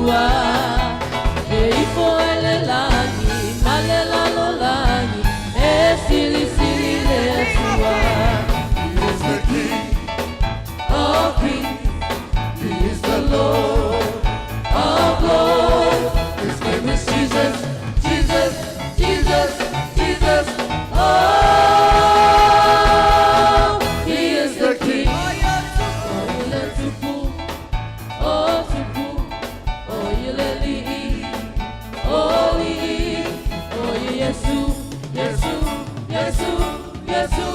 Atua. E ifo ai le lagi ma le lalolagi, e silisili le Atua. He is the King of kings, He is the Lord of lords. His name is Jesus, Jesus, Jesus, Jesus. Oh, He is the King. O ile Tupu, o Tupu, o ile Li'i, o Li'i, o Yesu, Yesu, Yesu, Yesu.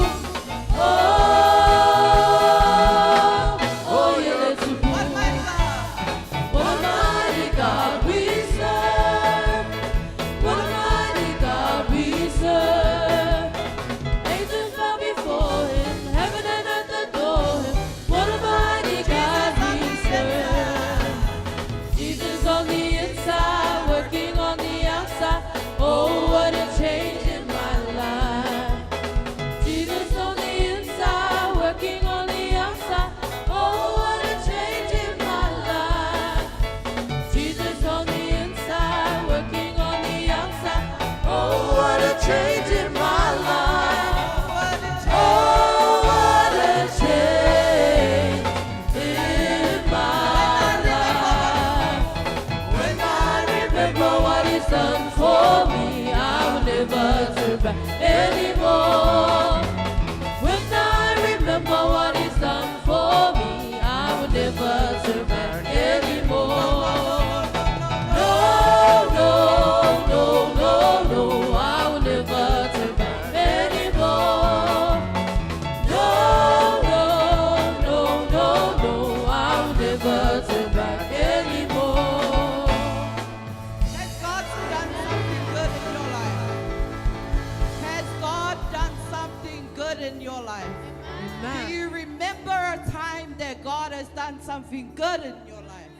Oh, o ile Tupu. What mighty God. What a mighty God we serve. What a mighty God we serve. Angels bow before him, heaven and earth adore him. What a mighty God we serve. Jesus on the inside, working on the outside. Oh, what a change in my life. Jesus on the inside, working on the outside. Oh, what a change in my life. Jesus on the inside, working on the outside. Oh, what a change in my life. Oh, what a change in my life. When I remember what He's done for me, I will never turn back anymore. When I remember what He's done for me, I will never turn back anymore. No, no, no, no, no, I will never turn back anymore. No, no, no, no, no, I will never turn back anymore. Has God done something good in your life? Has God done something good in your life? Do you remember a time that God has done something good in your life?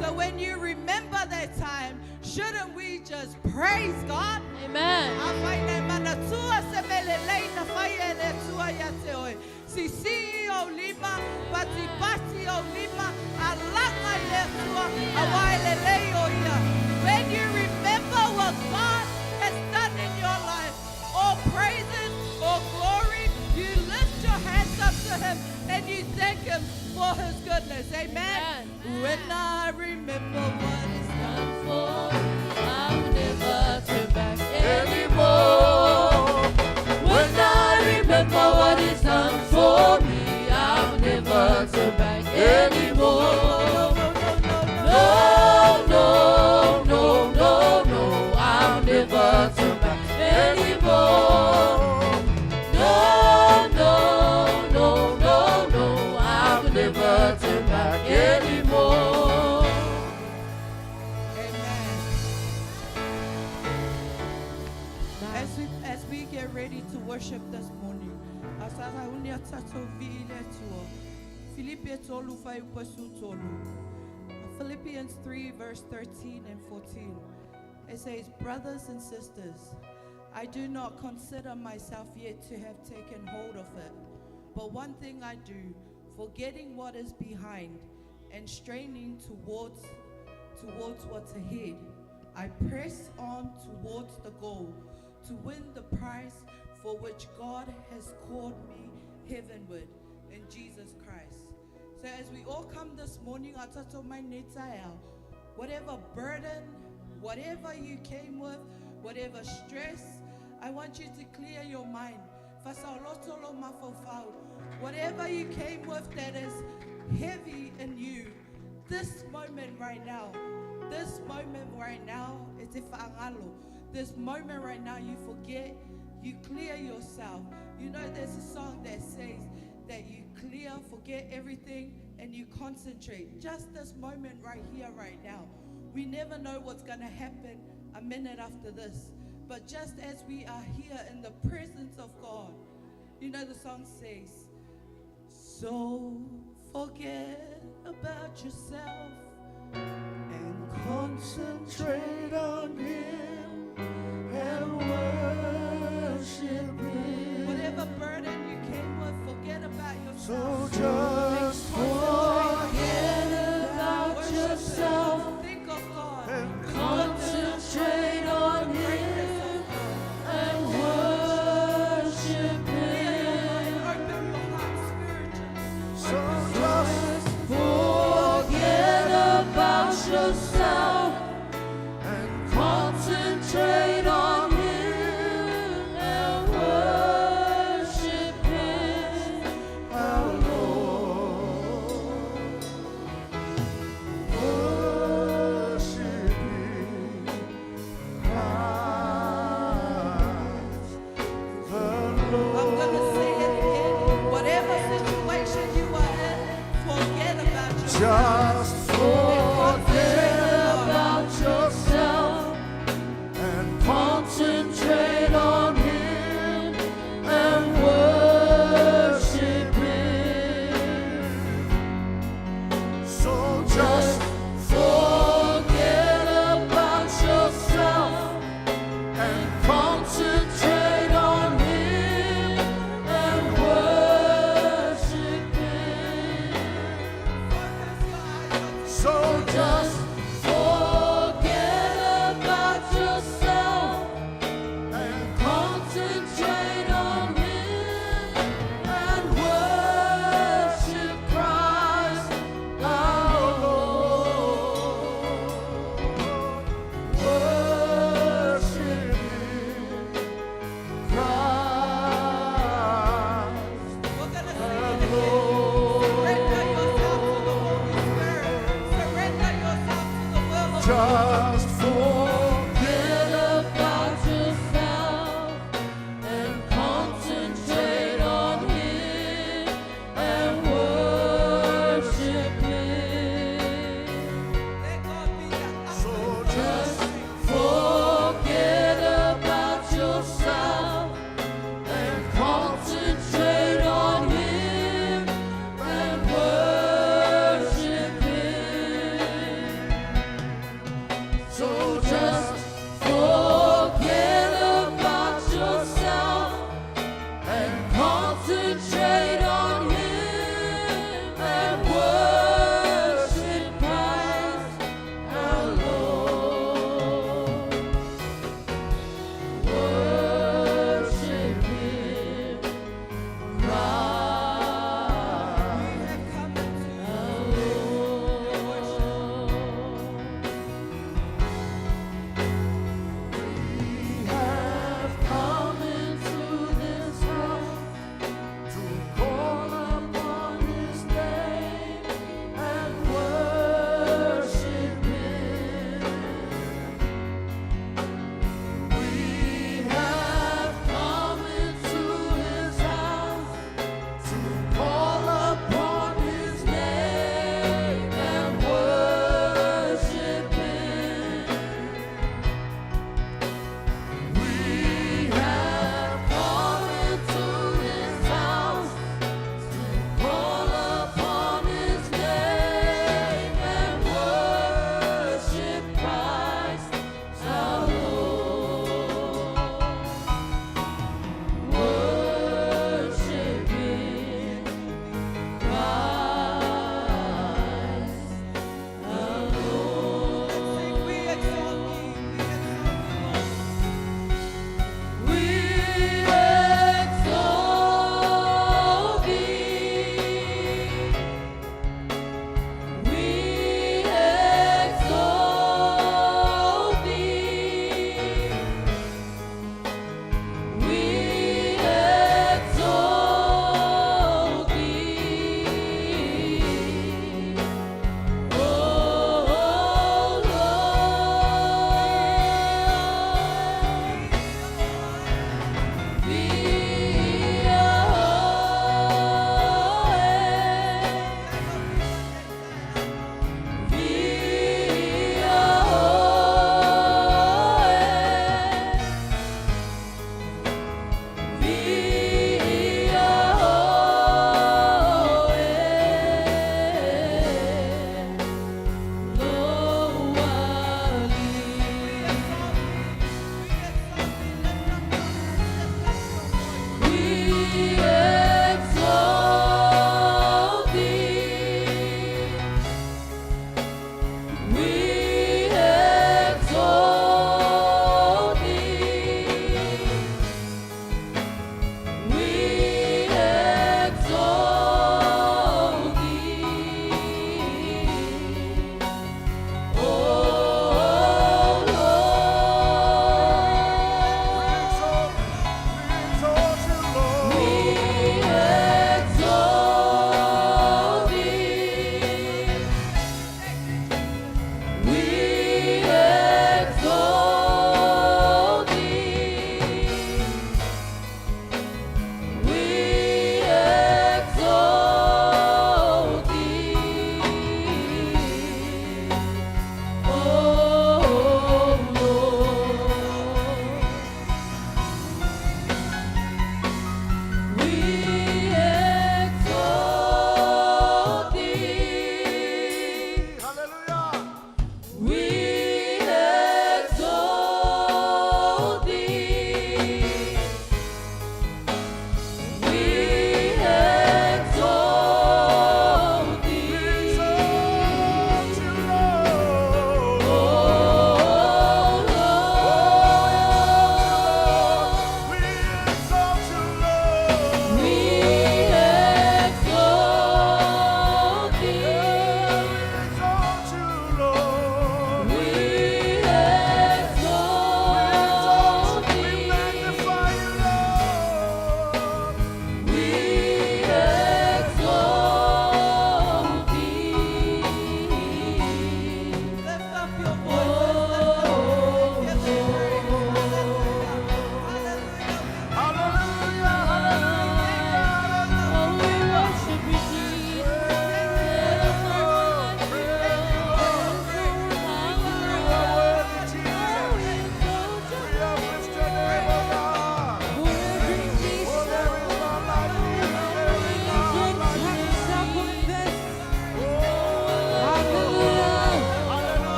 So when you remember that time, shouldn't we just praise God? Amen. Afai nei manatua se mele lei na fai e le Atua ia te oe. Sisii ou lima, patipati ou lima, alaga i le Atua, auā e lelei o ia. When you remember what God has done in your life, all praises or glory, you lift your hands up to Him and you thank Him for His goodness. Amen. Amen. When I remember what He's Done for me, I will never turn back anymore. When I remember what He's done for me, I will never turn back anymore. No, no, no, no, no. No, no, no, no, no, I'll never turn back anymore. No, no, no, no, no, I'll never turn back anymore. Amen. As we get ready to worship this morning, asasa unia tato vile Atua. Filipi tolu fuaiupu tolu. Philippians 3 verse 13 and 14. It says, "Brothers and sisters, I do not consider myself yet to have taken hold of it. But one thing I do, forgetting what is behind and straining towards what's ahead, I press on towards the goal to win the prize for which God has called me heavenward in Jesus Christ." So as we all come this morning, atato mai nei taeao, whatever burden, whatever you came with, whatever stress, I want you to clear your mind. Fasaoloto lou mafaufau. Whatever you came with that is heavy in you, this moment right now, this moment right now is if angalo. This moment right now, you forget, you clear yourself. There's a song that says that you clear, forget everything, and you concentrate. Just this moment right here, right now. We never know what's going to happen a minute after this. But just as we are here in the presence of God, the song says, "So forget about yourself and concentrate on Him and worship Him. Whatever burden you came with, forget about yourself. So just Concentrate on Forget Him. about Worship Him. yourself. Think Just Concentrate forget on the Lord. about yourself and concentrate on Him and worship Him. So just forget about yourself and concentrate on Him and worship Him. Focus your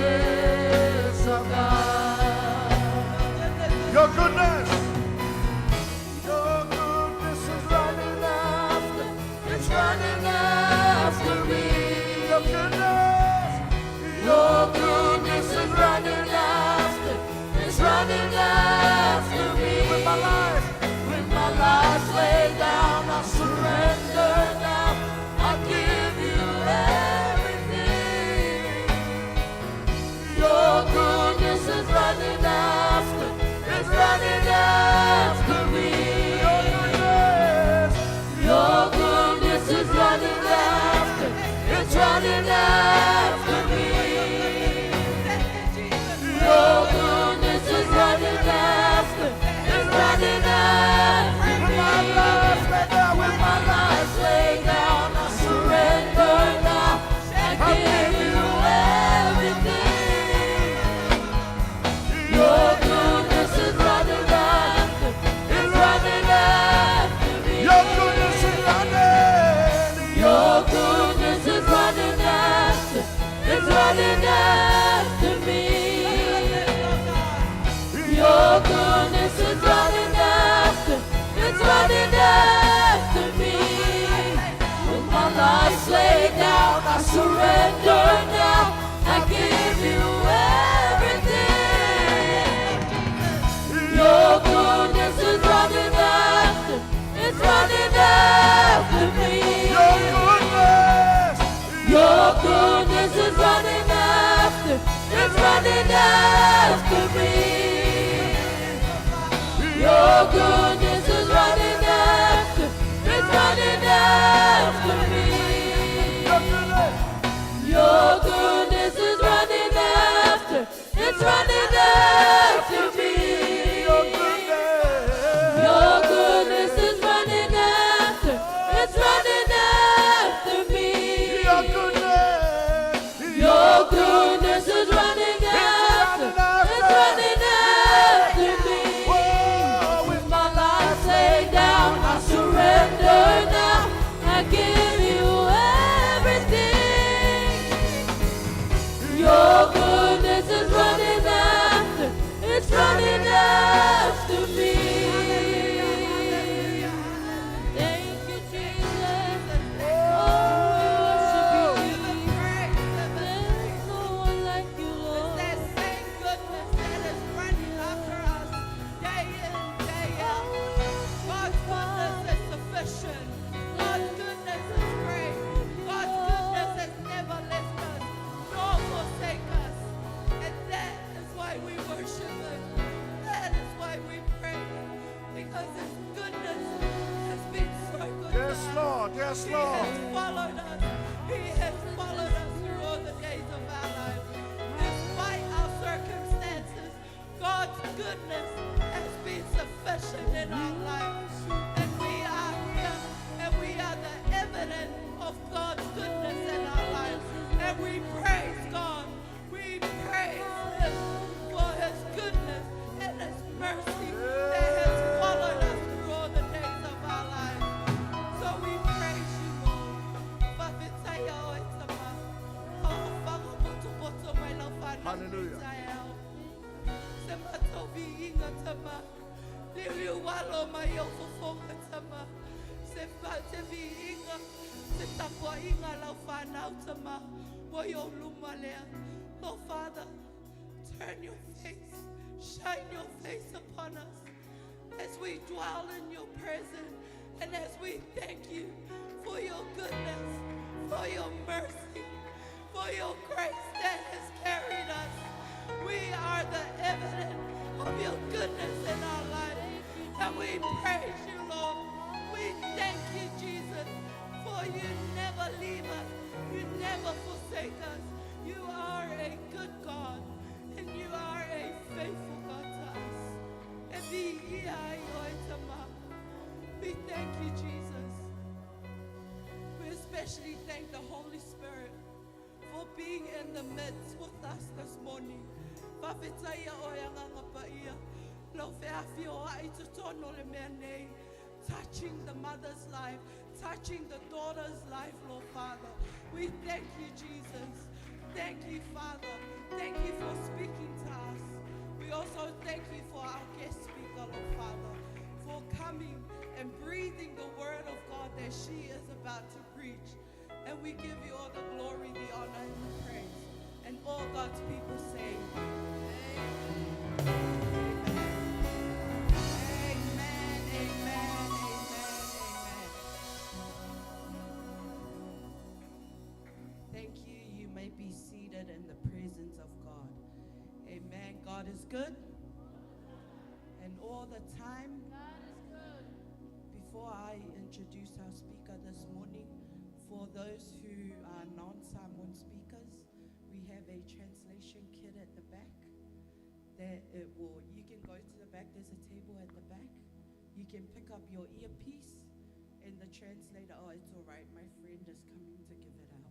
Goodness of God. Your goodness, your goodness is running after, it's running after me. Your goodness is running after, it's running after me. With my life laid down, I surrender now. I give you everything. Your goodness is running after, it's running after me. Your goodness, Your goodness is running after, it's running after me. Thank you, Jesus. Your goodness is running after, it's running after with me. my life laid down, with With my life laid down, I surrender now. I give you everything. Your goodness is running after, it's running after me. Your goodness is running. Your goodness is running after, it's running after me. Your goodness is running after, it's running after me. With my life laid down, I surrender now. I give you everything. Your goodness is running after, it's running after me. Your goodness, Your goodness is running after, it's running after me. Your goodness is running after, it's running after me. your goodness, Your goodness is running after, it's running after me. your goodness, Your goodness is running after, it's running after me. your goodness, Your goodness is running after, it's running after me. Oh, with With my life laid down, I surrender now. I give you everything. Your goodness is running after, it's running after me. Thank you, Jesus. Oh, we worship you. There's no one like you, Lord. That same goodness that is running after us day in, day out. God's goodness is sufficient. God's goodness is great. God's goodness has never left us nor forsake us. And that is why we worship Him. That is why we praise Him. Because His goodness has been so good to Yes, us. Lord, yes, He Lord. has followed us. He has followed us through all the days of our lives. Despite our circumstances, God's goodness has been sufficient in our lives. And we are here and we are the evidence of God's goodness in our lives. And we praise God. We praise Him for His goodness and His mercy that has followed us through all the days of our lives. So we praise you, Lord. Faafetai ia oe Tama. Oh, whakapotopoto mai lau whanau Hallelujah. taeao. Se matou viiga Tama. Liuliu alo mai ou fofoga Tama. Se fa se viiga, se tapuaiga lau whanau Tama. Ua i ou luma lea. Oh Father, turn your face, shine your face upon us as we dwell in your presence and as we thank you for your goodness, for your mercy, for your grace that has carried us. We are the evidence of your goodness in our life. And we praise you, Lord. We thank you, Jesus, for you never leave us. You never forsake us. You are a good God, and you are a faithful God to us. E viia ai oe Tama. We thank you, Jesus. We especially thank the Holy Spirit for being in the midst with us this morning. Faafetai ia oe Agaga Paia. Lau feafioai i totonu o le mea nei. Touching the mother's life, touching the daughter's life, Lord Father. We thank you, Jesus. Thank you, Father. Thank you for speaking to us. We also thank you for our guest speaker, Lord Father, for coming and breathing the word of God that she is about to preach. And we give you all the glory, the honor, and the praise. And all God's people say, Amen. Amen, amen, amen, amen. Thank you. You may be seated in the presence of God. Amen. God is good. And all the time. God is good. Before I introduce our speaker this morning, for those who are non-Samoan speakers, we have a translation kit at the back. That it will. You can go to the back. There's a table at the back. You can pick up your earpiece, and the translator. Oh, it's all right. My friend is coming to give it out.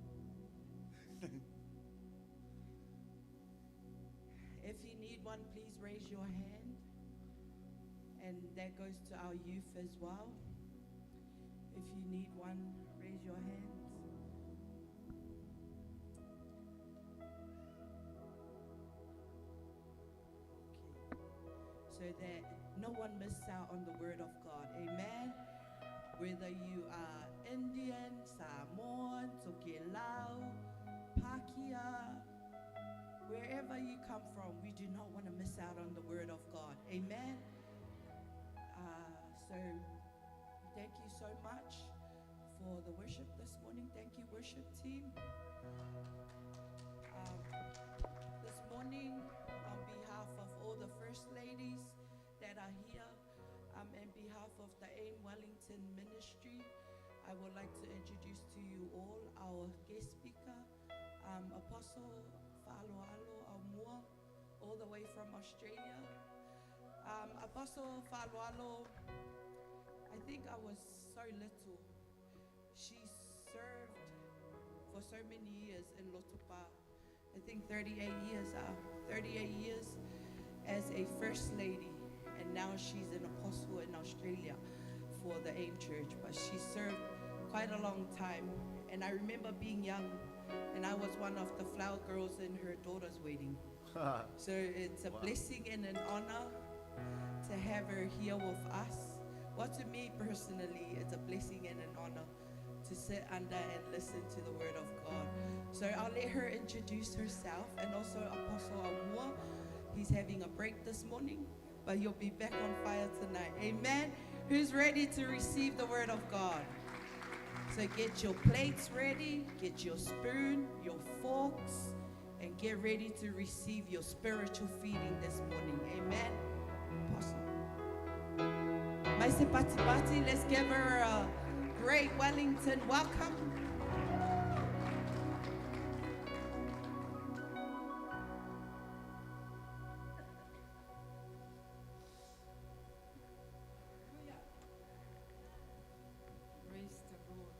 If you need one, please raise your hand. And that goes to our youth as well. If you need one, raise your hands. Okay. So that no one misses out on the word of God. Amen. Whether you are Indian, Samoan, Tokelau, Pakeha, wherever you come from, we do not want to miss out on the word of God. Amen. So thank you so much for the worship this morning. Thank you, worship team. This morning, on behalf of all the first ladies that are here, in behalf of the AIM Wellington Ministry, I would like to introduce to you all our guest speaker, Apostle Fa'aloalo Aumua, all the way from Australia. Apostle Fa'aloalo, I think I was so little. She served for so many years in Lotopa. I think 38 years, 38 years as a first lady, and now she's an apostle in Australia for the AIM Church. But she served quite a long time, and I remember being young, and I was one of the flower girls in her daughter's wedding. So it's a Wow. blessing and an honor to have her here with us. Well, to me personally, it's a blessing and an honor to sit under and listen to the word of God. So I'll let her introduce herself, and also Apostle Aumua. He's having a break this morning, but he'll be back on fire tonight. Amen. Who's ready to receive the word of God? So get your plates ready, get your spoon, your forks, and get ready to receive your spiritual feeding this morning. Amen. Apostle. Maise Pati Pati, let's give her a great Wellington welcome. Praise the Lord.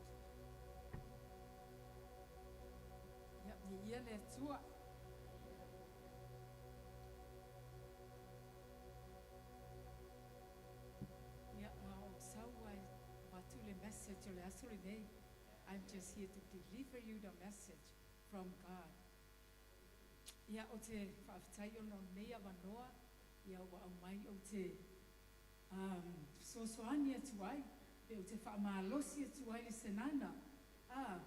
Ia, viia le Atua. Ia, a o sau ai avatu le message o le aso lenei. I'm just here to deliver you the message from God. Ia, ou te faafetai ona o lenei avanoa, ia ua aumai ou te fesoasoani atu ai, pe ou te faamalosi atu ai le senana, a,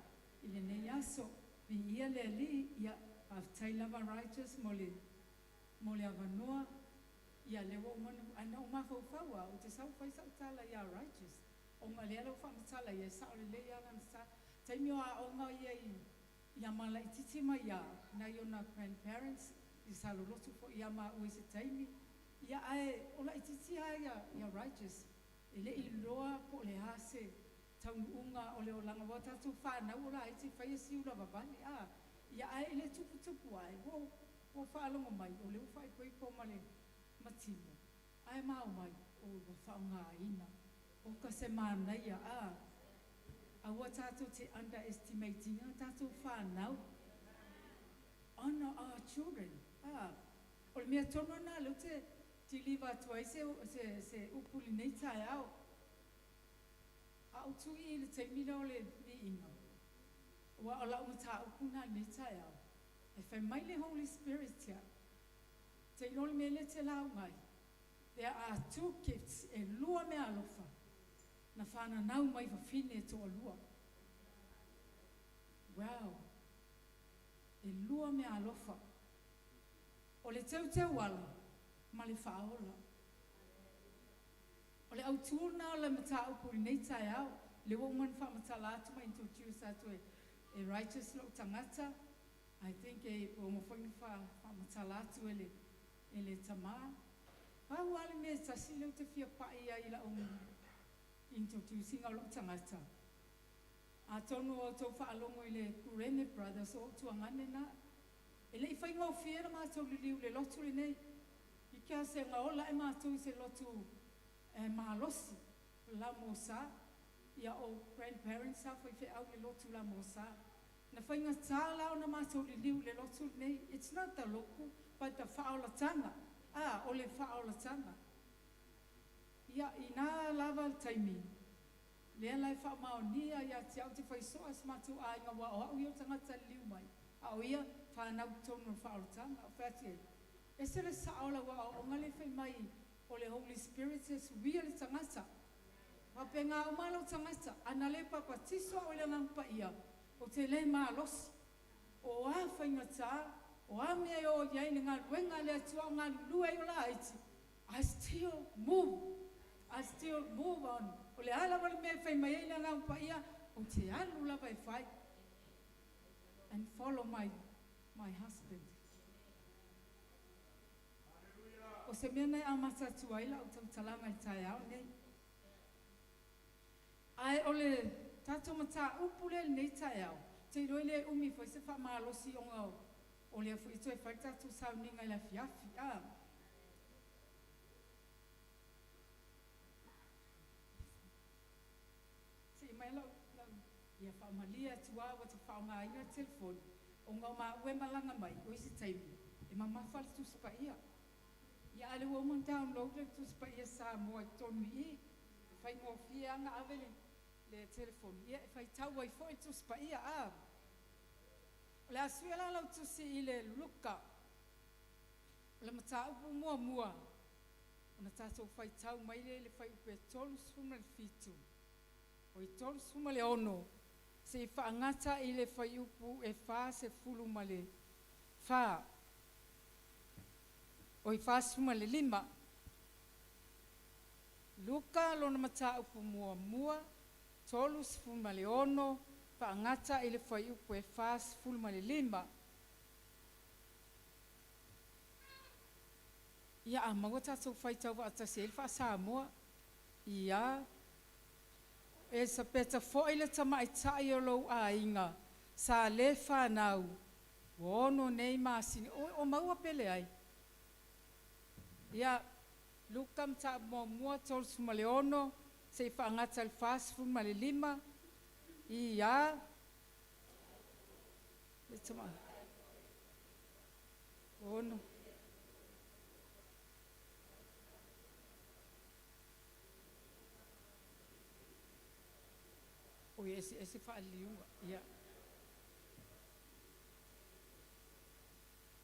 i lenei aso, viia le Alii, ia, faafetai lava righteous mo le, mo le avanoa, ia lea ua uma ona, ae na ou mafaufau lava, ou te sau fai sau tala ia righteous, ona lea la ua faamatala ia e sao lelei lava lana sa, taimi o aoga ia i, ia malaititi mai ia nai ona grandparents i sa lolotu foi ia maua i se taimi, ia ae o laititi lava ia, ia righteous, e le i iloa po o le a se taunuuga o le olaga aua o tatou fanau o laiti faia siula vavale a, ia ae i le tuputupu ae ua ua faalogo mai o lea ua faaipoipo ma le matino ae ma omai o ua faaaogaina oka se manaia a, aua tatou te underestimate ina tatou fanau. Honor our children a, o le mea tonu lena lea ou te deliver atu ai se se se upu i lenei taeao. A ou tui i le taimi lea o le viiga, aua o lau mataupu lena i lenei taeao. E fai mai le Holy Spirit ia. Te iloa le mea lea e te lauga ai. There are two gifts, e lua meaalofa, na fananau mai fafine e toalua. Wow! E lua meaalofa. O le teuteu ala ma le faaola. O le autu lena o le mataupu i lenei taeao, lea ua uma ona faamatala atu ma introduce atu e e righteous lou tagata, I think e ua uma foi ona faamatala atu e le e le tama. Pau lava le mea e tasi lea ou te fia pai ai i lau introducing o lou tagata, atonu ua outou faalogo i le Kurene Brothers o ou tuagane na. E le i faigofie le matou liliu i le lotu lenei, because e gaola ae matou i se lotu e malosi, la Mosa, ia o grandparents sa faifeau i le lotu la Mosa. Na faigata la ona matou liliu i le lotu lenei, it's not the lotu but the faaolataga, a, o le faaolataga. Ia, ina lava le taimi, lea la e faamaonia ia te au te fai soa e si matou aiga aua o au ia o le tagata liliu mai, a o ia, fanau i totonu o le faaolataga. Ou fai atu i ai, Ese le sao o lau aoaoga lea e fai mai o le Holy Spirit e suia le tagata. Faapena uma lou tagata, ana le papatiso au i le Agaga Paia, ou te le malosi. O a faigata, o a mea e o i ai le galuega a le Atua o galulue ai o laiti, I still move, I still move on. O le a lava le mea e fai mai ai le Agaga Paia, ou te alu lava e fai. And follow my, my husband. O se mea na e amata atu ai lau tautalaga i le taeao lenei. Ae o le tatou mataupu lea i lenei taeao, ou te iloa e le umi foi se faamalosi ona o lea foi e toe fai le tatou sauniga i le afiafi. A. Se i mai lau, lau, ia faamalie atu lava ua ta faaaogaina le telefoni, ona o maua e malaga mai, o isi taimi, e mamafa le Tusi Paia. Ia a o lea ua uma ona download le Tusi Paia Samoa i totonu i i, e faigofie lava ona ave le, le telefoni, ia e faitau ai foi le Tusi Paia. A. O le a suia la lau tusi i le Luka. O le mataupu muamua, ona tatou faitau mai lea i le fuaiupu e 37, oi 36, seia faagata i le fuaiupu e 44, oi 45. Luka lona mataupu muamua, 36, faagata i le fuaiupu e 45. Ia a maua tatou faitau faatasi ai le faa-Samoa. Ia. Elisapeta foi le tamaitai o lou aiga sa le fanau, ua ono nei masina. O, o maua pe leai? Ia, Luka mataupu muamua, 36, seia faagata i le 45. Ia. Le tama, ono. Oi, eseese faaliliuga. Ia.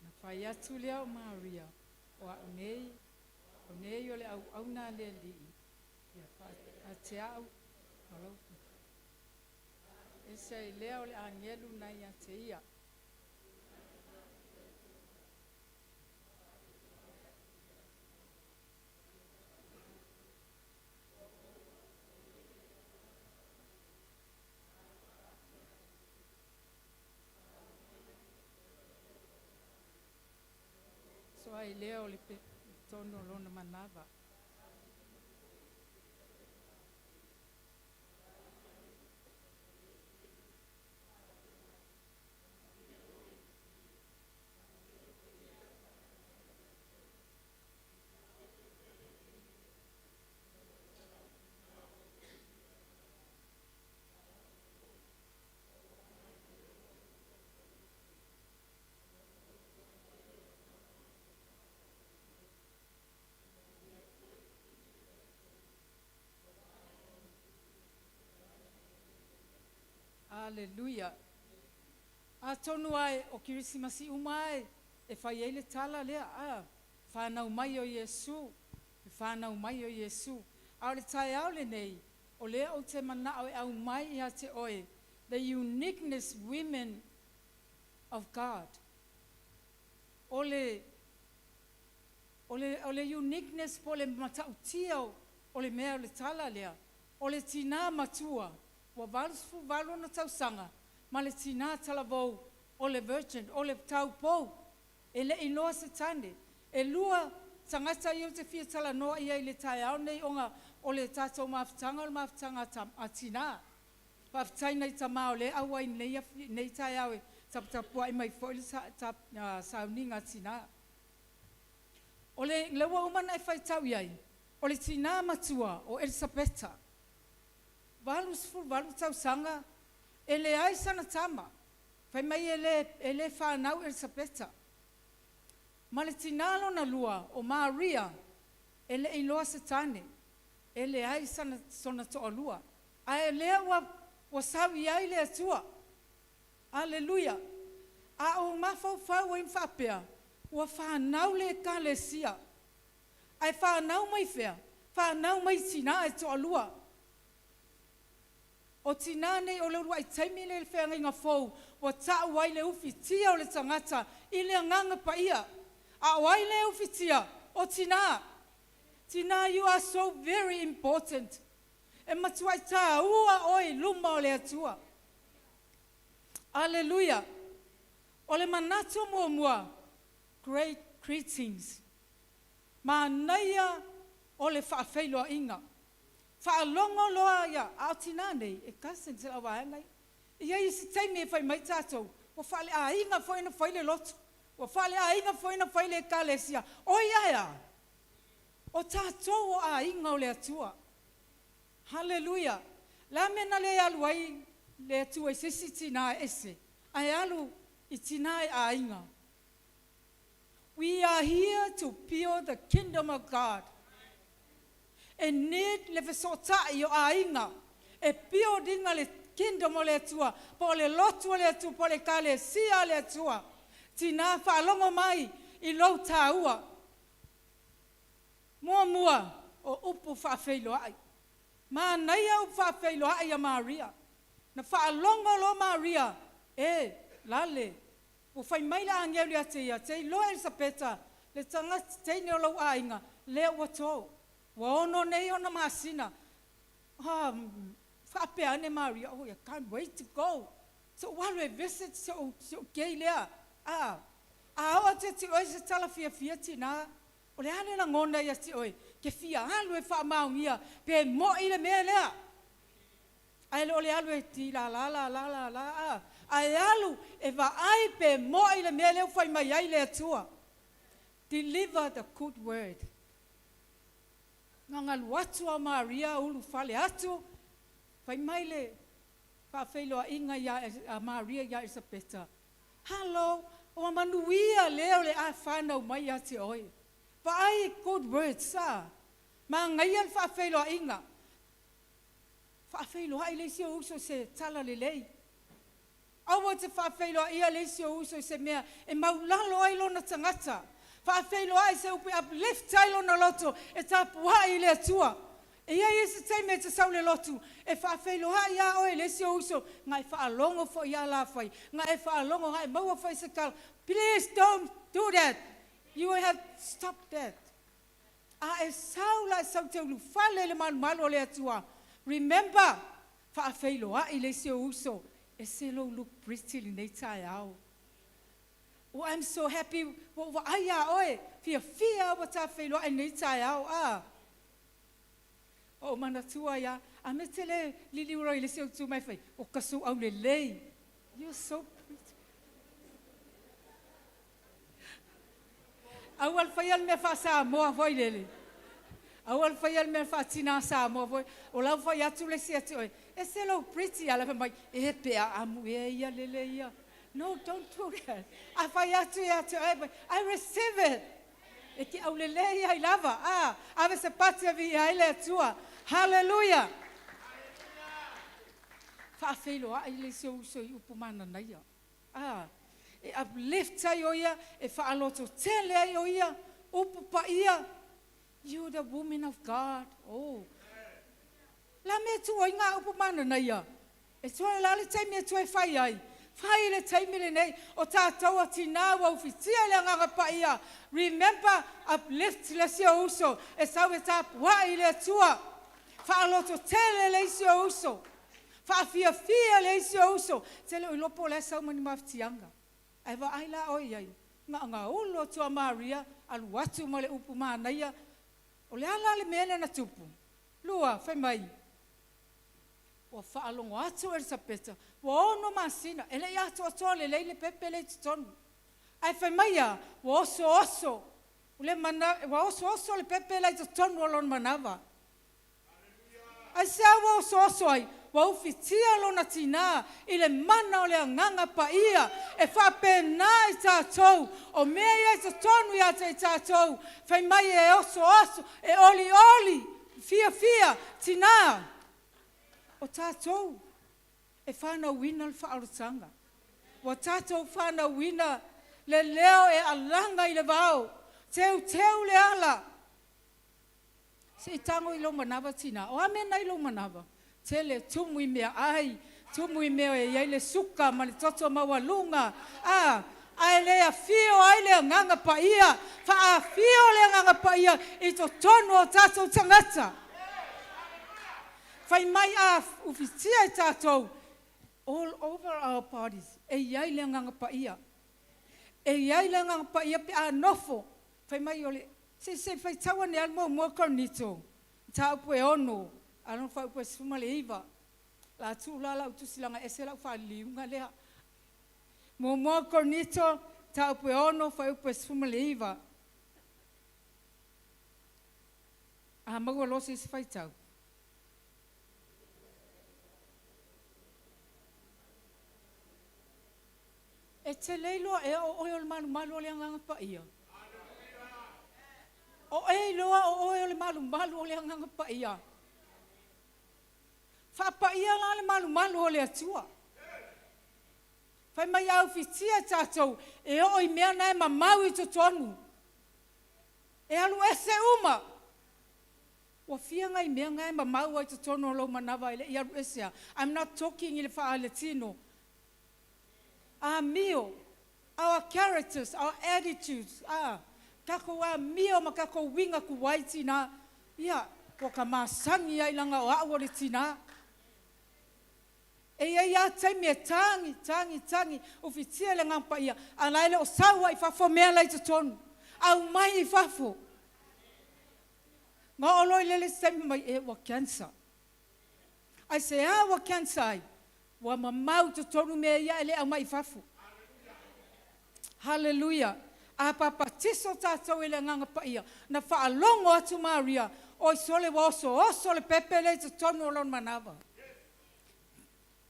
Na fai atu lea o Maria, O au nei, o nei o le auauna a le Alii, ia faa te au ma lou. Ese ai lea o le agelu na ia te ia. So ai lea o le tonu o lona manava. Aleluia! Atonu lava o Kerisimasi uma lava e fai ai le tala lea, a, fanau mai o Iesu, le fanau mai o Iesu. A o le taeao lenei, o lea ou te manao e aumai ia te oe, the uniqueness women of God. O le, o le, o le uniqueness po o le matautia o le mea o le tala lea, o le tinā matua, ua 88 ona tausaga, ma le tinā talavou o le virgin, o le taupou, e le i iloa se tane. E lua tagata ia ou te fia talanoa i ai i le taeao nei ona o le tatou mafutaga o le mafutaga a tinā. Faafetai nai tamā o lea e auai i lenei taeao e taputapuai mai foi le sauniga a tinā. O le ua uma ona e faitau i ai, o le tinā matua o Elisapeta, 88 tausaga, e leai sana tama. Fai mai e le, e le fanau Elisapeta. Ma le tinā lona lua, o Maria, e le i iloa se tane, e leai sana, sona toalua. Ae lea ua, ua sau i ai le Atua. Aleluia! A ou mafaufau ai ma faapea, ua fanau le Ekalesia. Ae fanau mai fea? Fanau mai tinā e toalua. O tinā nei o le uluai taimi lenei i le feagaiga fou ua ta'u ai le ufitia o le tagata i le Agaga Paia. A o ai lea ufitia? O tinā. Tinā, you are so very important. E matuai tāua oe i luma o le Atua. Aleluia! O le manatu muamua, great greetings. Manaia o le faafeiloaiga. Faalogo loa ia, a o tinā nei, e cousins e lau vaega ia. E i ai isi taimi e fai mai tatou, ua faaleaiga foi ona fai le lotu, ua faaleaiga foi ona fai le Ekalesia. Oi ae a? O tatou o aiga o le Atua. Haleluia! O le a le mea na le alu ai le Atua i se isi tinā ese, ae alu i tinā e aiga? We are here to build the kingdom of God. E need le fesootai o aiga e build ina le kingdom o le Atua, po o le lotu o le Atua, po o le Ekalesia a le Atua. Tinā, faalogo mai i lou tāua. Muamua, o upu faafeiloai. Manaia upu faafeiloai a Maria. Na faalogo loa Maria, e, lale, ua fai mai le agelu ia te ia, te iloa Elisapeta, le tagata teine o lou aiga, lea ua tō. Ua 6 nei ona masina. Ah, faapea ane Maria, oh, I can't wait to go. Se ou alu e visit si ou, si ou kei lea. Ah, a oo atu ia te oe se tala fiafia tinā, o le a le lagona ia te oe, ke fia alu e faamaonia pe mo'i le mea lea. Ae le o le alu e ti la la la la la la a, ae alu e vaai pe mo'i le mea lea ua fai mai ai le Atua. Deliver the good word. Gagalu atu a Maria ulu fale atu, fai mai le faafeiloaiga ia a Maria ia Elisapeta, Hello, ua manuia lea o le a fanau mai ia te oe. Vaai good words a. Magaia le faafeiloaiga. Faafeiloai le isi ou uso i se tala lelei. Aua e te faafeiloaia le isi ou uso i se mea e maulalo ai lona tagata. Faafeiloai i se upu e uplift ai lona loto e tapuai i le Atua. E i ai isi taimi e te sau i le lotu e faafeiloai lava oe i le isi ou uso, na e faalogo foi lava la fai, na e faalogo, na e maua foi se tala. Please don't do that. You will have stop that. A e sau la e sau te ulufale i le malumalu o le Atua. Remember, faafeiloai le isi ou uso, ese lou look pretty lenei taeao. Oh, I'm so happy ua ou vaai iā oe, fiafia ua ta feiloai lenei taeao. Ah. O ou manatua ia, a me te le liliu loa i le isi ou tu mai fai, o ka sou aulelei. You're so pretty. Aua le faia le mea faa-Samoa foi lele. Aua le faia le mea faa-tinā Samoa foi. O la ua fai atu le isi ia te oe, ese lou pretty, a o la e fai mai, e pe aamu ea ia lele ia. No, don't do that. A fai atu ia te oe, I receive it. E te aulelei ai lava. A, ave se pati e viia ai le Atua. Hallelujah. Faafeiloai le isi ou uso i upu mananaia. A, e uplift ai o ia, e whaalototele ai o ia, upu paia. You the woman of God. Oh. La mea tua i ngā upu mana na ia. E tua la le taimi e tua e whai ai. Whai le taimi le nei, o tātou a tina ua ufitia le anganga paia. Remember, uplift le si o uso. E sau e tā puai le atua. Whaalototele le isi o uso. Whaafiafia le isi o uso. Te le o le sau mani mafitianga. Ai wa ai la oi ai. Ngā ngā ulo tua Maria, alu atu ma le upu mānaia. O le ala le mea na tupu. Lua, whai mai. Ua whaalongo atu Elisapeta. Ua ono masina. Ele i atu atoa le leile pepe le tonu. Ai whai mai a, ua oso oso. Le mana, ua oso oso le pepe le tonu o lona manawa. Ai se ua oso oso ai, ua ufitia lona tina i le mana o le anganga paia e whapena i tātou, o mea ia i totonu ia te i tātou, whai mai e oso oso, e oli oli, fia fia, tina. O tātou, e whanau wina le whaarotanga. Ua tātou whanau wina le leo e alanga i le vao, teu teu le ala. Se i tango i lo manawa tina. O ame nei lo manawa. Tele tumu i mea ai, tumu i mea e iai le suka ma le toto maualunga. A, ai le afio ai le anganga paia. Fa afio le anganga paia i to tonu o tātou tangata. Whai mai a ufitia i tātou all over our bodies. E iai le anganga paia. E iai le anganga paia pe a nofo. Whai mai o le se se whai taua ne almo mua kornito. Tā upu e ono. Ano whai upu e suma le iwa. La tu la la utu silanga ese la uwha liunga lea. Mua mua kornito. Tā upu e ono whai upu e suma le iwa. A maua losi isi whai tau. E te leiloa e o oe o le malu malu o le anganga paia. O e loa o oe o le malu malu o le anganga paia. Whaapaia la le malu malu o le atua. Whai mai au fitia tātou e o i mea nae mamau i totonu. E alu ese uma. Ua fia ngai mea ngai mamau ai totonu o lau manawa i le i alu esea. I'm not talking i le whaaletino. A mio, our characters, our attitudes, a kako a mio ma kako winga ku waiti na, ia, ko ka masangi ai langa o au o le tina. E ia ia taimi e tangi, tangi, tangi, o fitia le ngampa ia, a laile o saua i fafo mea lai totonu, au mai i fafo. Ngā oloi lele taimi mai e ua cancer. Ai se a ua cancer ai, ua mamau totonu mea ia ele au mai i fafo. Hallelujah. A papatiso tātou e le nganga paia. Na whaalongo atu Maria. O i sole wa oso oso le pepe le totonu o lona manawa.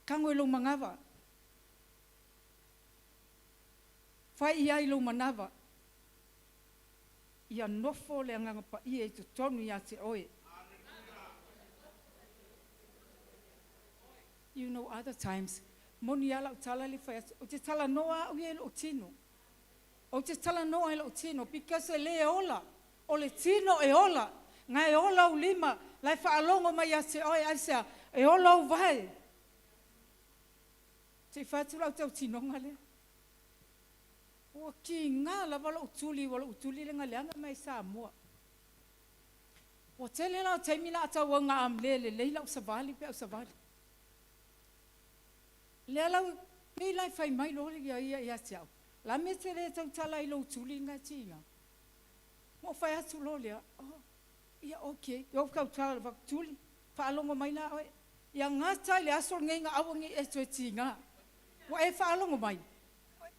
Kango i lo mangawa. Whai ia i lo manawa. Ia nofo le nganga paia i totonu ia te oe. You know other times, moni ala o tala le whai atu. O te tala noa au ia i lo tino. O te tala noa i lo tino, because e le ola. O le tino e ola. Ngai ola u lima, lai whaalongo mai a te oe, ai sea, e ola u vai. Te whatu lau tau tinonga lea. Ua ki ngā lava lau tuli, ua lau tuli le ngaleanga mai Samoa. Ua tele lau taimi la atau au ngā amle le lei lau savali pe au savali. Lea lau, pei lai whai mai lore ia ia ia te au. La me te le tau tala i lau tuli ngā tinga. Mo whai atu lo lea, oh, ia okay, iau kau tala wak tuli, whaalongo mai la oe. Ia ngā tai le aso ngai ngā awa ngai e toe tinga. Wa e whaalongo mai.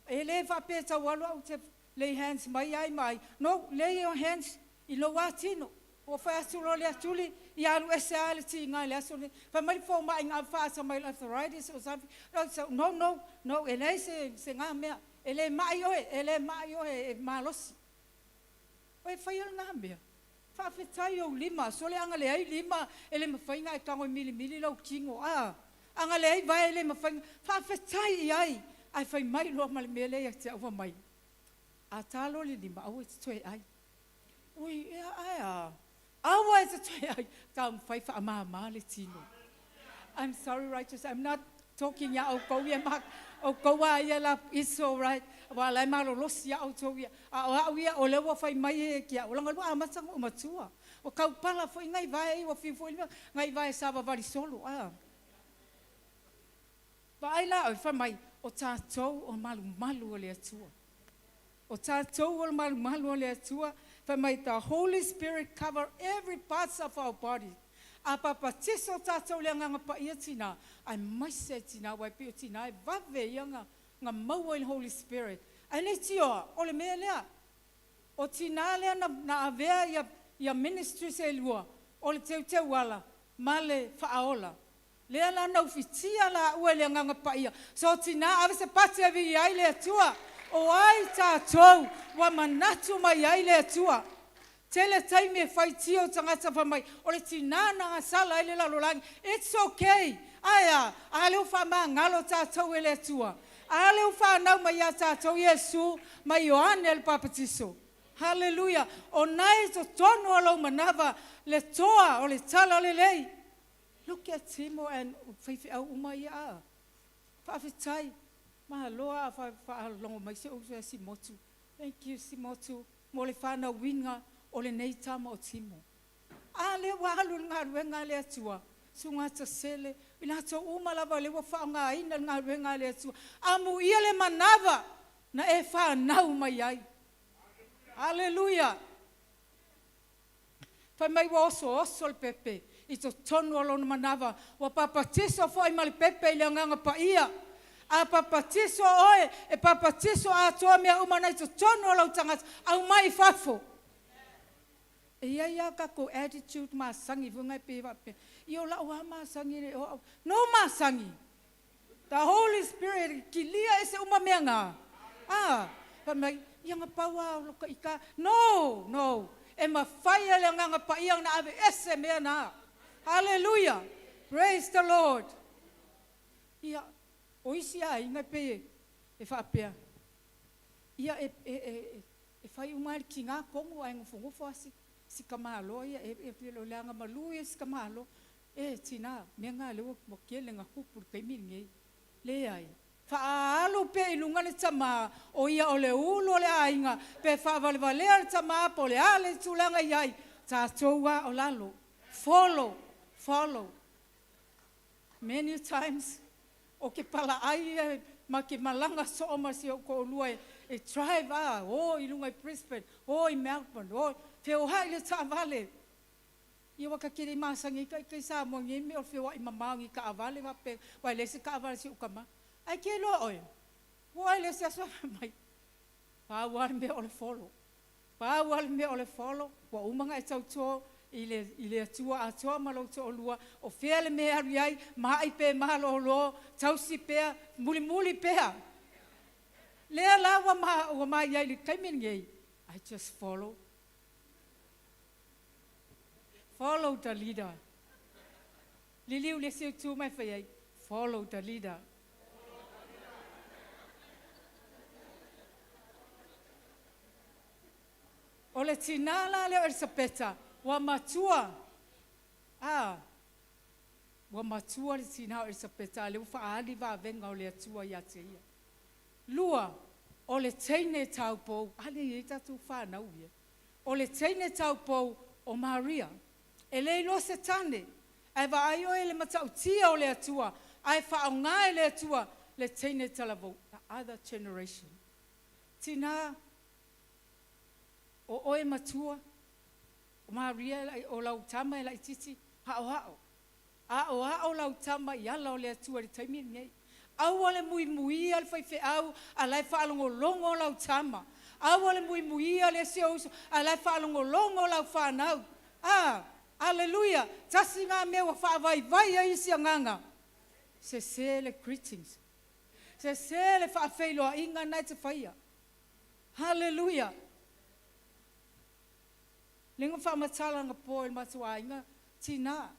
E le whape tau alu au te lay hands mai ai mai. No, lay your hands i lo atino. O whai atu lo lea tuli, i alu ese a le tinga le aso ne. Whai mai fo mai ngā whaasa mai arthritis or something. No, so, no, no, no, e lei se ngā mea. E le mai oe, e le mai oe, e malosi. Oe whai al ngā mea. Whaawhetai au lima, so le anga le ai lima, e le mawhainga e tango i mili mili lau kingo. Ah, anga le ai vai e le mawhainga. Whaawhetai i ai. Ae fai mai loa ma le mea lea ia te au fai mai, A ta loa le lima, aua e te toe ai. Ui, ea, ae a? Aua e te toe ai. Taumafai faamama le tino. I'm sorry, righteous, I'm not talking ia outou ia ma outou a ia la, it's all right. Aua o la e malolosi lava outou ia. A o au ia, o lea ua fai mai e ki au, leaga o lea ua amata ona ou matua. Ua taupala foi nai vae ia, ua fiu foi nai vae savavali solo, a. Vaai la oe, fai mai, o tatou o malumalu o le Atua. O tatou o le malumalu o le Atua, fai mai, the Holy Spirit cover every parts of our body. A papatiso tatou i le Agaga Paia tina, aemaise ai tina, aua e pei o tina e vave ia na maua i le Holy Spirit. Ae le tioa, o le mea lea, o tina lea na, na avea ia, ia ministries e lua, o le teuteuala ma le faaola. Lea la na ufitia laua e le Agaga Paia. So tina ave se pati e viia ai le Atua. O ai tatou ua manatu mai ai le Atua? Tele taimi e faitio tagata fai mai o le tina na gasala ai le lalolagi. It's ok. Ae a? A lea ua faamagalo tatou e le Atua? A lea ua fanau mai ia tatou Iesu ma Ioane le Papatiso? Haleluia! O na e i totonu o lou manava le toa o le Talalelei. Look at Timo and faifeau uma ia a. Faafetai. Malo a faalogologo mai si ou uso ia Simotu. Thank you Simotu mo le fanauina o lenei tama o Timo. A lea ua alu i le galuega a le Atua, Susuga Tasele, i latou uma lava lea ua faaaogaina le galuega a le Atua. Amuia le manava na e fanau mai ai. Aleluia! Fai mai ua osooso le pepe i totonu o lona manava, ua papatiso foi ma le pepe i le Agaga Paia. A papatiso oe, e papatiso atoa mea uma na i totonu o lou tagata, aumai i fafo. E i ai lava tatou attitude masani foi na e pei e faapea, ia o la'u lava masani e le o a'u. No masani! The Holy Spirit e kilia ese uma mea na. A, fai mai, ia na pau lava o lota ita. No! No! E mafai e le Agaga Paia ona ave ese mea na. Hallelujah! Praise the Lord! Ia, o isi aiga e pei e faapea, ia e, e, e, e fai uma lava e le tiga tonu ae nofonofo lava si, si tamaloa ia, e, e, e, o le agamalu ia i si tamaloa. E tina, mea na lea ua tele na tupu i le taimi lenei. Leai. Faaalu pea i luga le tama, o ia o le ulu o le aiga, pe faavalevalea le tama po o le a le tulaga i ai, tatou a o lalo. Follow, follow. Many times, o ke palaai ia ma ke malaga soo ma si ou toalua e drive a, o i luga i Brisbane, o i Melbourne, o, feoai le taavale. Ia ua ta tele masani ai taitai Samoa i nei mea o le feoai mamao i ni taavale faapea aua e leai se taavale a si ou tama. Ae te iloa oe, ua oe le isi aso fai mai, pau lava le mea o le follow. Pau lava le mea o le follow, ua uma ona e tauto i le, i le Atua atoa ma lou toalua, o fea le mea e alu i ai, mai pe malolo, tausi pea, mulimuli pea. Lea la ua ma, ua ma i ai i le taimi lenei, I just follow. Follow the leader. Liliu le isi itu mai fai ai, follow the leader. O le tinā la lea o Elisapeta, ua matua, a, ua matua le tinā o Elisapeta, a lea ua faaali vavega o le Atua ia te ia. Lua, o le teine taupou, a lea e i ai tatou fanau ia. O le teine taupou o Maria. E le iloa se tane, ae vaai oe i le matautia o le Atua, ae faaaoga e le Atua le teine talavou, the other generation. Tina, o oe matua, o Maria, o lau tama e laitiiti, aoao. Aoao lau tama i ala o le Atua i le taimi lenei. Aua le muimuia le faifeau a la e faalogologo lau tama. Aua le muimuia le isi ou uso a la e faalogologo lau fanau. A! Aleluia! Tasi na mea ua faavaivai ai isi agaga. Sese le greetings. Sese le faafeiloaiga na e te faia. Haleluia! Le na faamatala anapo i le matou aiga, tina.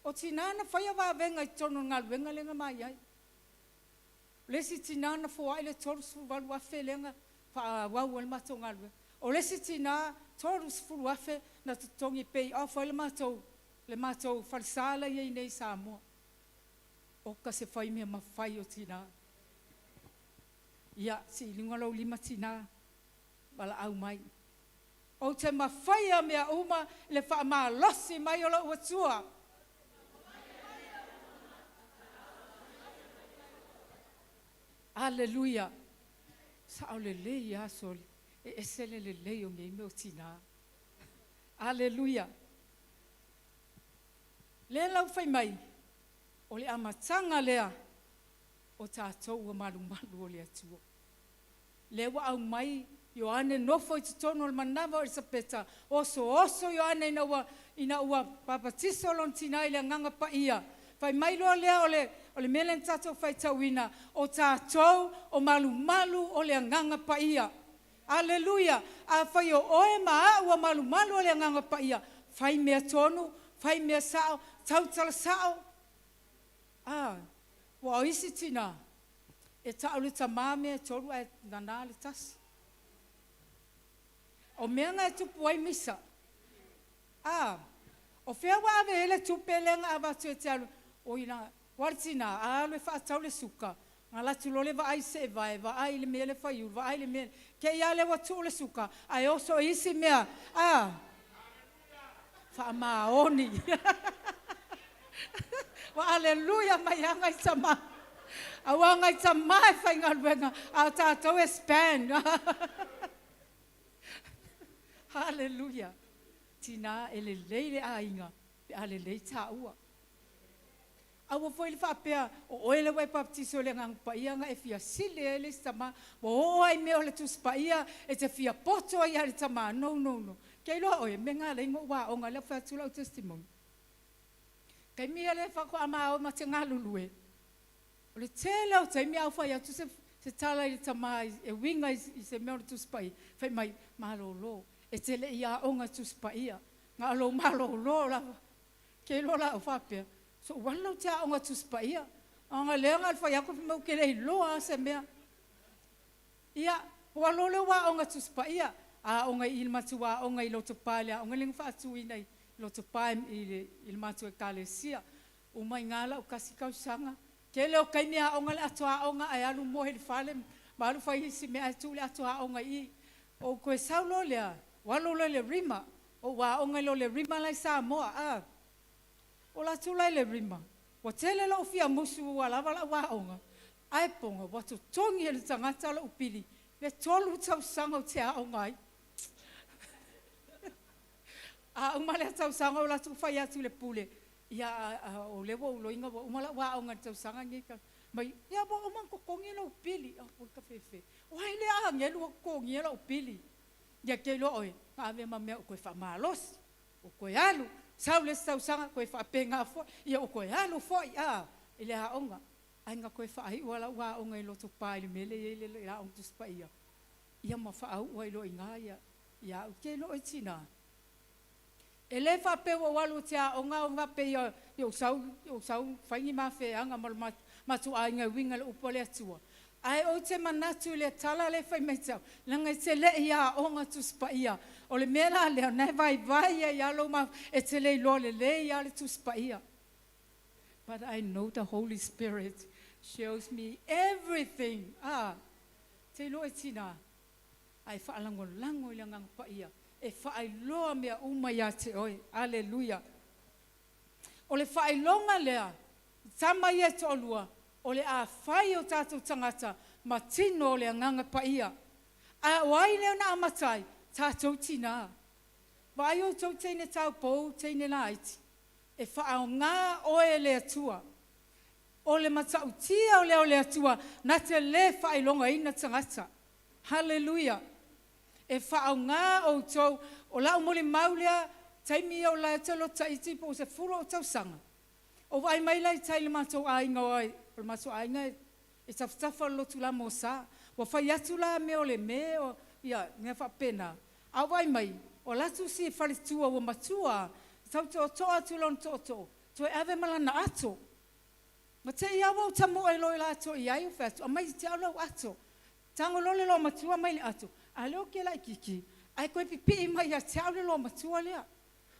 O tina na faia vavega i totonu o le galuega lea na ma i ai. O le isi tinā na foai le 38,000 lea na faaauau ai le matou galuega. O le isi tinā, 30,000 na totogi pay off ai le matou, le matou falesa la e i ai nei i Samoa. Oka se fai mea mafai o tinā. Ia, sii i luga lou lima tinā, valaau mai. Ou te mafaia mea uma i le faamalosi mai o lou Atua. Aleluia! Sao lelei lava sole, e ese le lelei o nei mea o tinā. Aleluia! Lea la ua fai mai, o le amataga lea o tatou ua malumalu o le Atua. Lea ua aumai Ioane nofo i totonu o le manava o Elisapeta, osooso Ioane ina ua, ina ua papatiso lona tinā i le Agaga Paia. Fai mai loa lea o le, o le mea lea na tatou faitauina, o tatou o malumalu o le Agaga Paia. Aleluia! Afai o oe ma au ua malumalu o le Agaga Paia, fai mea tonu, fai mea sao, tautala sao. A, ua o isi tinā, E tau le tamā mea e tolu ae nana le tasi. O mea na e tupu ai misa. A, o fea ua ave ai le tupe lea na avatu e te alu, oi la, ua le tinā, a alu e faatau le suka, na alu atu loa le vaai i seevae, vaai i le mea le faiulu, vaai i le mea, te i lava lea ua tuu le suka, ae oso i isi mea, a, faamaoni. Ua aleluia mai lava nai tama. Aua o nai tama e faigaluega, a o tatou e spend. Haleluia! Tina e lelei le aiga pe a lelei taua. Aua foi le faapea o oe lea ua e baptiso i le Agaga Paia na e fia sili ai le isi tama. Ua oo lava i mea o le Tusi Paia e te fia poto ai lava i le tama. No, no, no. Ke iloa oe, mea na ala ai ona ou aoga, lea ua fai atu lau testimony. Taimi ia lea faatoa ma o ma te galulue, o le tele o taimi a ou fai atu se, se tala i le tama e uiga i, i se mea o le Tusi Paia, fai mai, malolo, e te le i aoga Tusi Paia, na o lou malolo lava. Ke iloa la au faapea, so ou alu la ou te aoga Tusi Paia, ona lea na o le fai atu fai mai ou te le iloa lava se mea. Ia, ua alu lea ua aoga Tusi Paia, aoga i le matou aoga i Lotopa i le aoga lea na faatuina i Lotopa i le, i le matou ekalesia. Uma i ina lau tasi tausaga. Tele o taimi aoga le ato aoga ae alu moe i le fale ma alu fai isi mea ae tuu le ato aoga i i. Ou toe sau loa lea, ua alu loa i le Rima. Ou aoga ai loa i le Rima la i Samoa, a. O la atu la i le Rima, ua tele lou fia musu ua lava lau aoga, ae poga ua totogi e le tagata lou pili le tolu tausaga ou te aoga ai. A uma lea tausaga ou alu atu fai atu i le pule, ia o lea ua ou iloaina ua uma lau aoga i le tausaga lenei, mai, ia ua uma ona totogi lou pili. Apoi kafefe, o ai lea agelu ua totogia lou pili? Ia te iloa oe, na ave ma mea ou toe faamalosi, ou toe alu, sau le isi tausaga toe faapena foi, ia ou toe alu foi a i le aoga. Ae na toe faaiu lava lau aoga i Lotopa i le mea lea e i ai le Aoga Tusi Paia, ia ma faauu ai loa i ina ia, ia au. Te iloa oe tinā, e le faapea ua ou alu ou te aoga ona faapea ia ou sau, ou sau fai ni ma feaga ma lo matou aiga e uiga i le upu a le Atua. Ae ou te manatu i le tala lea e fai mai te au, leaga e te le i aoga Tusi Paia. O le mea la lea, o lena e vaivai ai lava lou mafaufau, e te le iloa lelei lava le Tusi Paia. But I know the Holy Spirit shows me everything. Ah, te iloa e tinā, ae faalagolago i le Agaga Paia e faailoa mea uma ia te oe. Aleluia. O le faailoga lea, tama ia e toalua, o le a fai o tatou tagata ma tino o le Agaga Paia. A o ai lea na amata ai? Tatou tinā. Vaai outou teine taupou, teine laiti, e faaaoga oe e le Atua. O le matautia o lea o le Atua na te le faailogaina tagata. Haleluia! E faaaoga outou, o lau molimau lea, taimi ia o la e te loto iti po o se fulu o tausaga, o vaai mai la i tai i le matou aiga o ai, o le matou aiga e tafatafa o le lotu la Mosa. Ua fai atu la mea o le me o, ia, mea faapena. A o vaai mai, o la atu si faletua ua matua, tau tootoo atu lona tootoo, toe ave ma lana ato. Ma te i awa o tamo e loe la ato i ai o whatu, a mai te au lau ato. Tango lole lo matua mai le ato. A leo ke lai kiki. Ai koe pipi mai a te au le lo matua lea.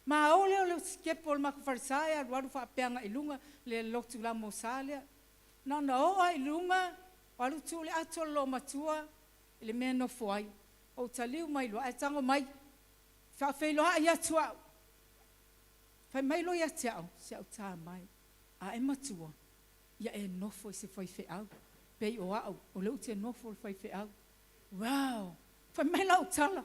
Ma ole o le skepo o le makafarisai alu alu whaapeanga i lunga le lotu la mosa lea. Na na oa i lunga, alu tu le ato lo matua, i le mea nofo ai. O taliu mai loa, ai tango mai, whaawheiloa i atu au. Whai mai lo ia te au, se au tā mai. A e matua, ia e nofo i se whai wheau. Pei o au, o le ute nofo le whai wheau. Wow! Whai mai lau tala.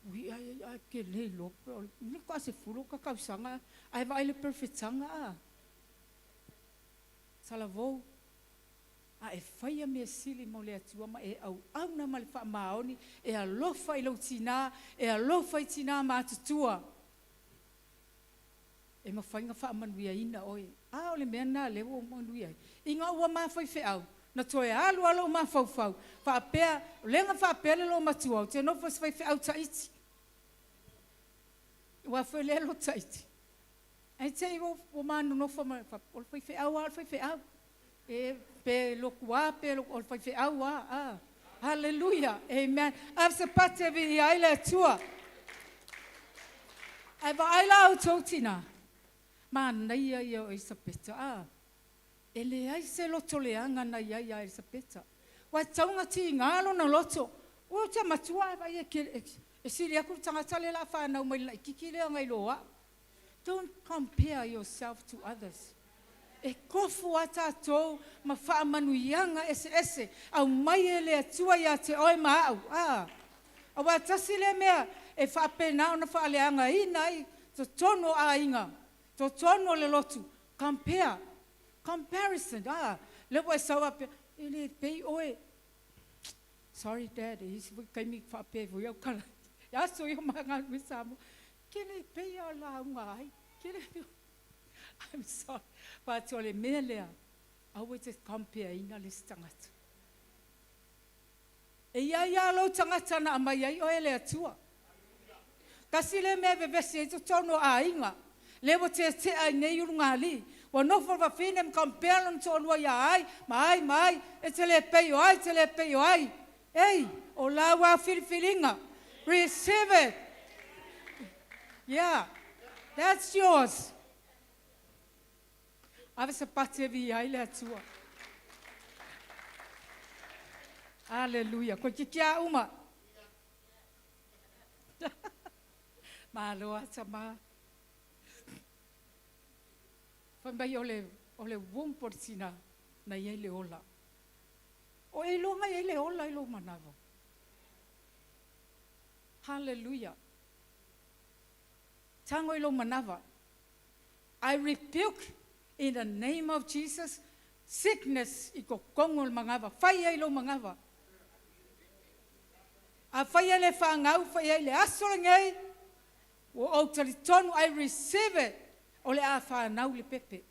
Ui ai ai ai ke le lo pe o le ka se fulo ka kausanga ai vai le perfectanga a. Tala vou. A e whaia mea sili mo le atua ma e au auna ma le wha maoni, e alofa i lau tina, e alofa i tina ma atutua. E mawhainga wha manuia ina oe. A o le mea nā lewa o manuia. I ngā ua mawhai wheau, na toe alu alo o mawhaufau. Whaapea, lenga whaapea le lo matua, o te nofo se whai wheau taiti. Ua whai le lo taiti. Ai te i o manu nofo ma, o le whai wheau a, o le whai wheau. E pe lokua, pe o le whai wheau a, a. Hallelujah. Amen. Ave se pate vi i ai le atua. Ai va ai la au tautina. Ma nei ia o Elisapeta. A. E le ai se loto le anga na ia ia Elisapeta. Wa taunga ti ngalo na loto. O te matua ai vai e ke e siri aku tangata le la whanau mai lai kiki le ngai loa. Don't compare yourself to others. E kofu a tātou ma whaamanuianga ese ese. Au mai e le atua ia te oe ma au. Ah. Awa tasi le mea e whaapena ona whaaleanga ina i to tono a inga. To tono le lotu. Compare. Comparison. Ah. Le wa sawa pe. E le pei oe. Sorry dad. E isi kai mi whaape vui au kala. Ya so yo manga mi samu. Ke le pei a la unga ai. Ke le I'm sorry. But o le mea lea, aua te compare ina le tangata. E ia ia lo tangata na amai ai o ele atua. Kasi le mea vevesi e tono a inga. Le wa te te ai nei uru ngā li. Wa nofo wa whine m compare lon to lua ia ai, ma ai, ma ai, e te le pei o ai, te le pei o ai. Ei, o la wa whiriwhiringa. Receive it. Yeah, that's yours. Ave se pate vi ai le atua. Hallelujah. Koe ki kia uma. Malo ata ma. Whai mai o le womb o tina na iai le ola. O e longa iai le ola i lo manawa. Hallelujah. Tango i lo manawa. I rebuke in the name of Jesus sickness i ko kongo le mangawa. Whai ai lo mangawa. A whai ai le whangau, whai ai le aso le ngei. O au talitonu, I receive it. O le a whanau le pepe.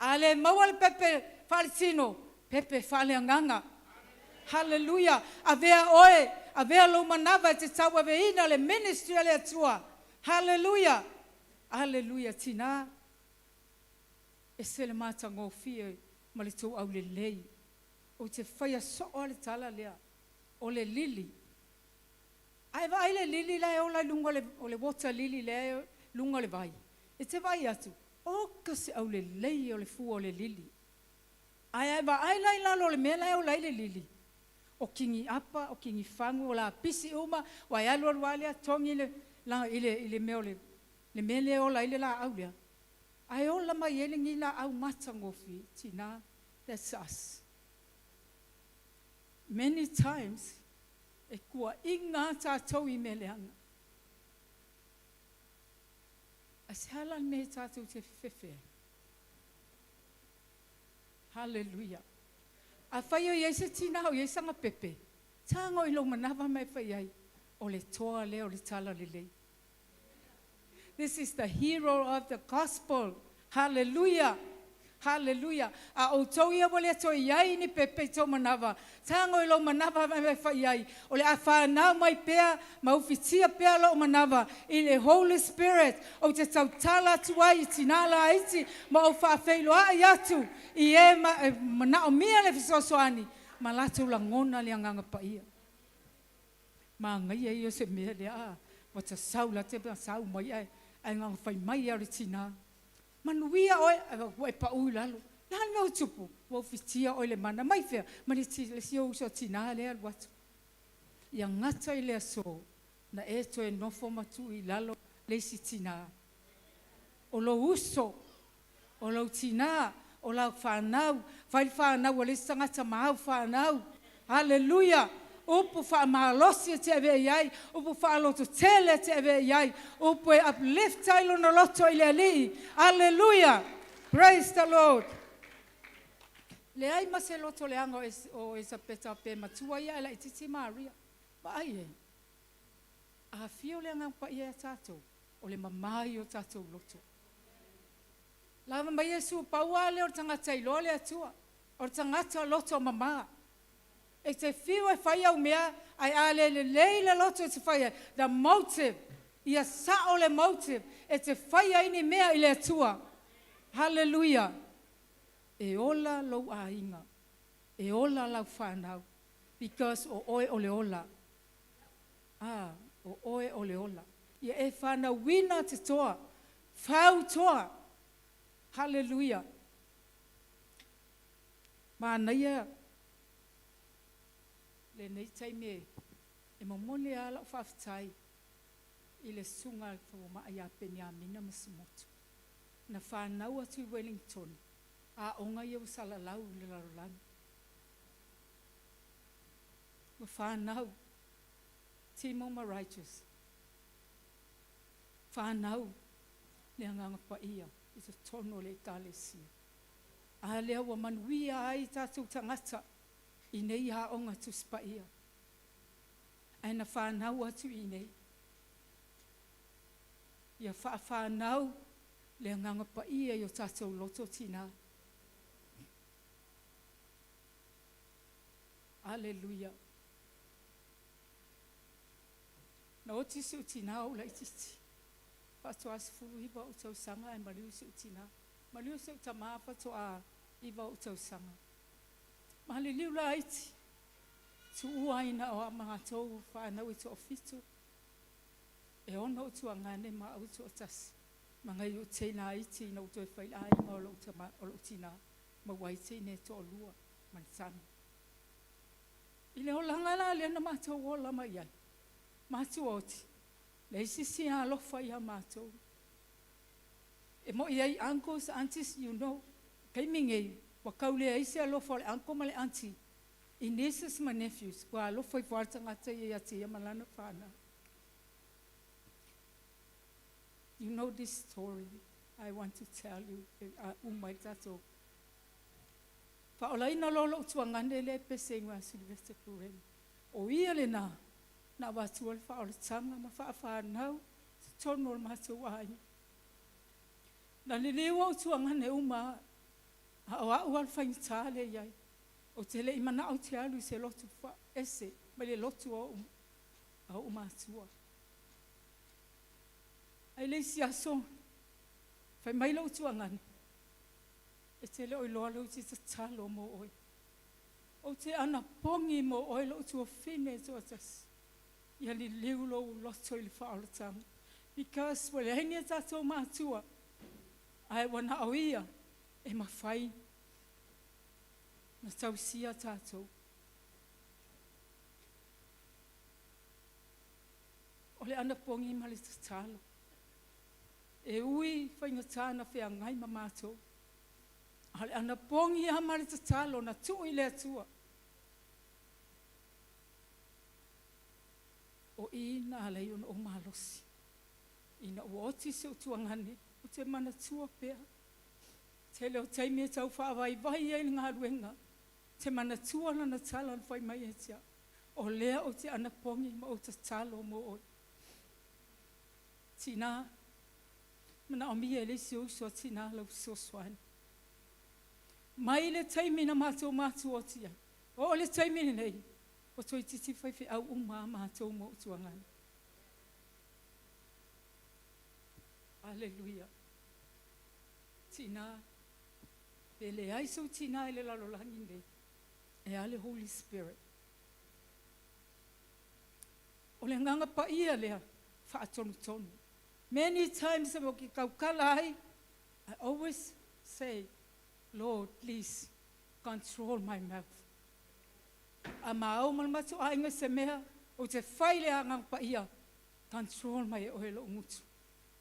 A le maua le pepe whalitino, pepe whaleanganga. Hallelujah. Avea oe, avea lo manawa e te tau ave ina le ministry ale atua. Hallelujah. Hallelujah. Tina. E se le mata ngōfia ma le tō au le lei. O te whaia so o le tala lea. O le lili. Ai vai le lili la e ola lunga le, o le water lili lea e lunga le vai. E te vai atu. O ka se au le lei o le fua o le lili. Ai ai va ai lai lalo le mea la e ola i le lili. O kingi apa, o kingi fangu, o la pisi uma, wa e alu alu alea tongi le, la, i le, i le mea o le, le mea lea ola i le la au lea. Ai ola mai ele ngi la au mata ngofi, tina, that's us. Many times, e kua inga tātou i meleanga. A se hala me tātou te whewhe. Hallelujah. A whai o iai se tina o iai sanga pepe. Tāngo i lo manawa mai whai ai. O le toa le o le tala le lei. This is the hero of the gospel. Hallelujah. Haleluia. A outou ia ua le toe i ai ni pepe i tou manava, tago i lou manava ma e fai i ai, o le a fanau mai pea ma ufitia pea lou manava i le Holy Spirit. Ou te tautala atu ai i tinā laiti ma ou faafeiloai atu i e manaomia le fesoasoani ma latou lagona le Agaga Paia. Manaia ia o se mea lea, a ua ta sau la te sau mai ae na ona fai mai lava o le tina, manuia oe, ae vaai atu ua e pau i lalo. O le a le mea ua tupu? Ua ufitia oe i le mana. Mai fea? Mai le isi ou uso a tina lea e alu atu. Ia gata i le aso na e toe nofo ma tuu i lalo le isi tina. O lou uso, o lou tina, o lau fanau, fai le fanau a le isi tagata ma au fanau. Haleluia! Upu faamalosi e te avea i ai, upu faalototele e te avea i ai, upu e uplift ai lona loto i le Alii. Haleluia! Praise the Lord! Leai ma se loto leaga o Elisapeta pe matua ia ae laitiiti Maria. Vaai i ai. A afio le Agaga Paia ia tatou, o le mama ia o tatou loto. Lava mai Iesu, pau lava lea o le tagata e iloa le Atua, o le tagata loto mama. E te fiu e fai au mea, ae a le lelei le loto e te fai ai, the motive, ia sao le motive e te fai ai ni mea i le Atua. Haleluia! E ola lou aiga, e ola lau fanau, because o oe o le ola. A, o oe o le ola. Ia e fanauina te toa, fautoa. Haleluia! Manaia lenei taimi e momoli lava lau faafetai i le susuga i le fomai ia Peniamina Masimoto, na fanau atu i Wellington, aoga ia ua salalau i le lalolagi. Ua fanau Timo ma Righteous, fanau le Agaga Paia i totonu o le Ekalesia. A lea ua manuia ai tatou tagata i nei aoga Tusi Paia. Ae na fanau atu i inei. Ia faafanau le Agaga Paia i o tatou loto tina. Aleluia. Na oti si ou tina a ou laitiiti. Faatoa 19 ou tausaga ae maliu si ou tina. Maliu si ou tama faatoa 9 ou tausaga. Maliliu laiti, tuua ai na o a matou fanau e toafitu, e ono ou tuagane ma au e toatasi, ma nai ou teina iti ina ua toe fai le aiga o lou tama, o lou tina, maua ai teine e toalua ma le tama. I le olaga la lea na matou ola mai ai, matua oti, leai se isi alofa ia matou. E moi ai uncles, aunties, you know, taimi nei, ua tau leai se alofa o le uncle ma le auntie i nieces ma nephews, ua alofa ifo lava le tagata ia ia te ia ma lana fanau. You know this story I want to tell you, e uma ai le tatou. Faaolaina loa lou tuagane lea e pese i igoa ia Sylvester Kurema. O ia lena na avatua le faaolataga ma faafanau i totonu o le matou aiga. Na liliu ou tuagane uma a o au lava le faigata lea e i ai. Ou te le i manao ou te alu i se lotu ese mai le lotu a ou matua. Ae le isi aso, fai mai lou tuagane, e te le o iloa lea ou te tatalo mo oe. Ou te anapogi mo oe lou tuafine e toatasi. Ia liliu lou loto i le faaolataga. Because ua leai ni a tatou matua, ae ua na o ia e mafai na tausia tatou. O le anapogi ma le tatalo. E ui faigata na feagai ma matou, a o le anapogi lava ma le tatalo na tuu i le Atua. O i na ala ai ona ou malosi. Ina ua oti si ou tuagane, ou te manatua pea. Tele o taimi e tau faavaivai ai le galuega, ou te manatua lana tala na fai mai ia te au, o lea ou te anapogi ma ou tatalo mo oe. Tina, manaomia e le isi ou uso a tina lau fesoasoani. Mai le taimi na matou matuoti ai, oo i le taimi lenei, ua toeitiiti faifeau uma lava matou ma ou tuagana. Aleluia. Tina, pe leai sou tina i le lalolagi lenei, e a le Holy Spirit? O le agaga paia lea, faatonutonu. Many times ou te tautala ai, I always say, Lord, please control my mouth. A maua ma le matou aiga se mea, ou te fai le agaga paia, control mai e oe lou gutu.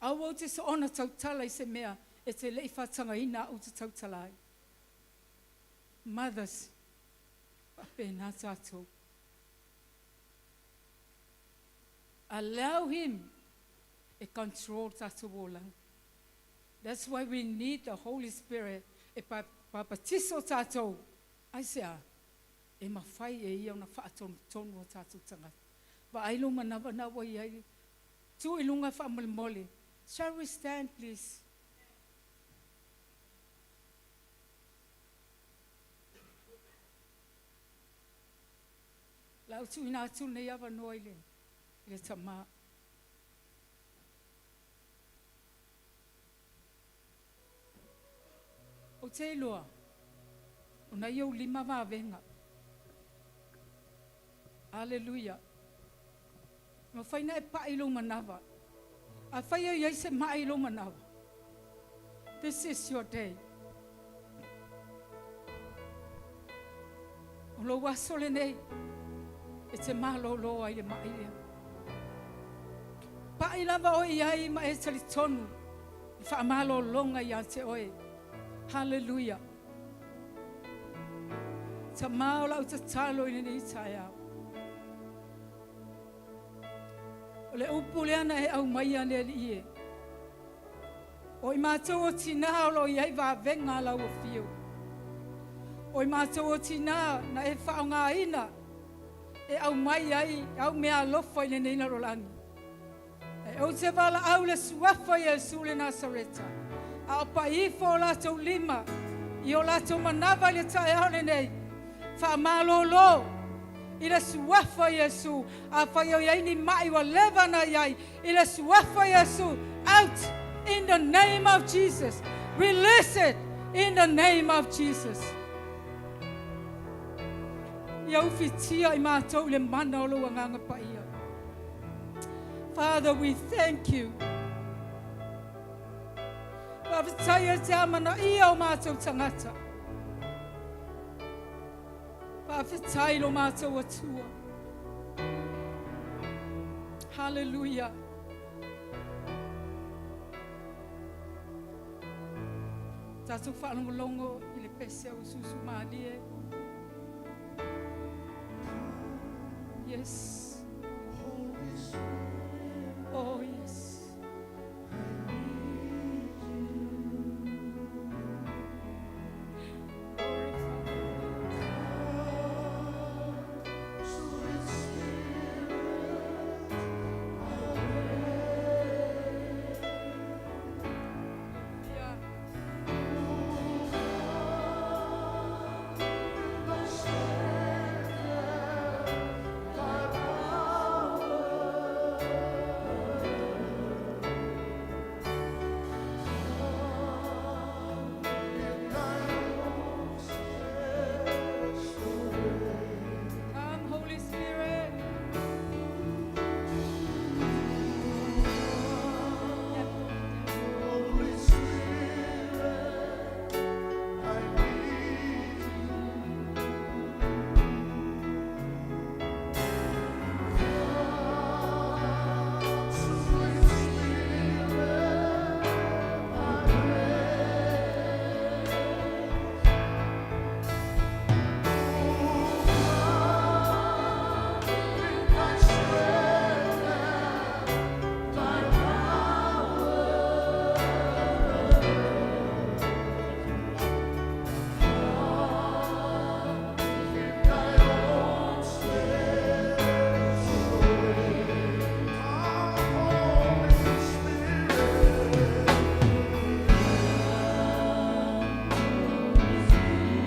Aua ou te soona tautala i se mea e te le i faatagaina au ou te tautala ai. Mothers, faapena tatou. Allow him e control tatou olaga. That's why we need the Holy Spirit e papatiso tatou. Aisea? E mafai e ia ona faatonutonu o tatou tagata. Vaai lou manava na ua i ai. Tu i luga faamolemole. Shall we stand, please? Lau tuuina atu lenei avanoa i le tama. Ou te iloa, o nai ou lima vavega. Aleluia. Mafai na e pai lou manava. Afai e i ai se mai lou manava. This is your day. O lou aso lenei, e te malōlō ai le mai lea. Pai lava oe i ai ma e talitonu, le faamalōlōga ia te oe. Hallelujah. Tamā o lau tatalo i lenei taeao. O le upu lea na e aumaia le Alii e. O i matou o tinā o lo o i ai vavega a lau afio. O i matou o tinā na e faaaogaina e aumai ai au meaalofa i lenei lalolagi. E ou te valaau le suafa Iesu le Nasareta, a o pai ifo o latou lima i o latou manava i le taeao lenei, faamalōlō i le suafa Iesu, afai o i ai ni mai ua leva na i ai, i le suafa Iesu, out in the name of Jesus. Release it in the name of Jesus. Ia ufitia i matou i le mana o lou agaga paia. Father, we thank you. Faafetai e te amanaia o matou tagata. Faafetai lo matou Atua. Hallelujah. Tatou faalogologo i le pese o usuusu malie. Yes. Oh, yes. Glory, Father. Yeah.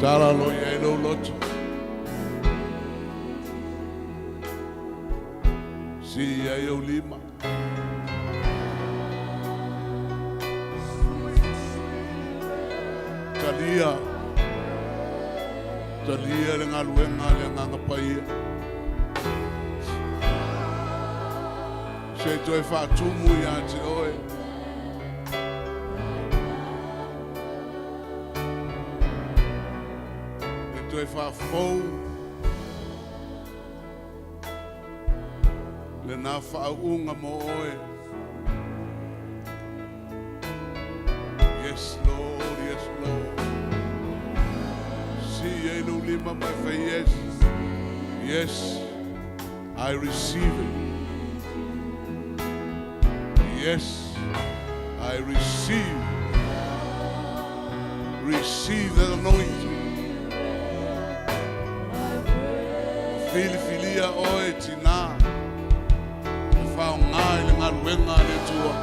Tala lo i ai lou loto. Sii i ai ou lima. Talia, talia le galuega a le Agaga Paia. Se i toe faatumu ia te oe. E toe faafou lena faauuga mo oe. Yes, Lord, yes, Lord. Sii ai lou lima ma e fai yes. Yes, I receive it. Yes, I receive. Receive that anointing. Filifilia oe tinā e faaaogā i le galuega a le Atua.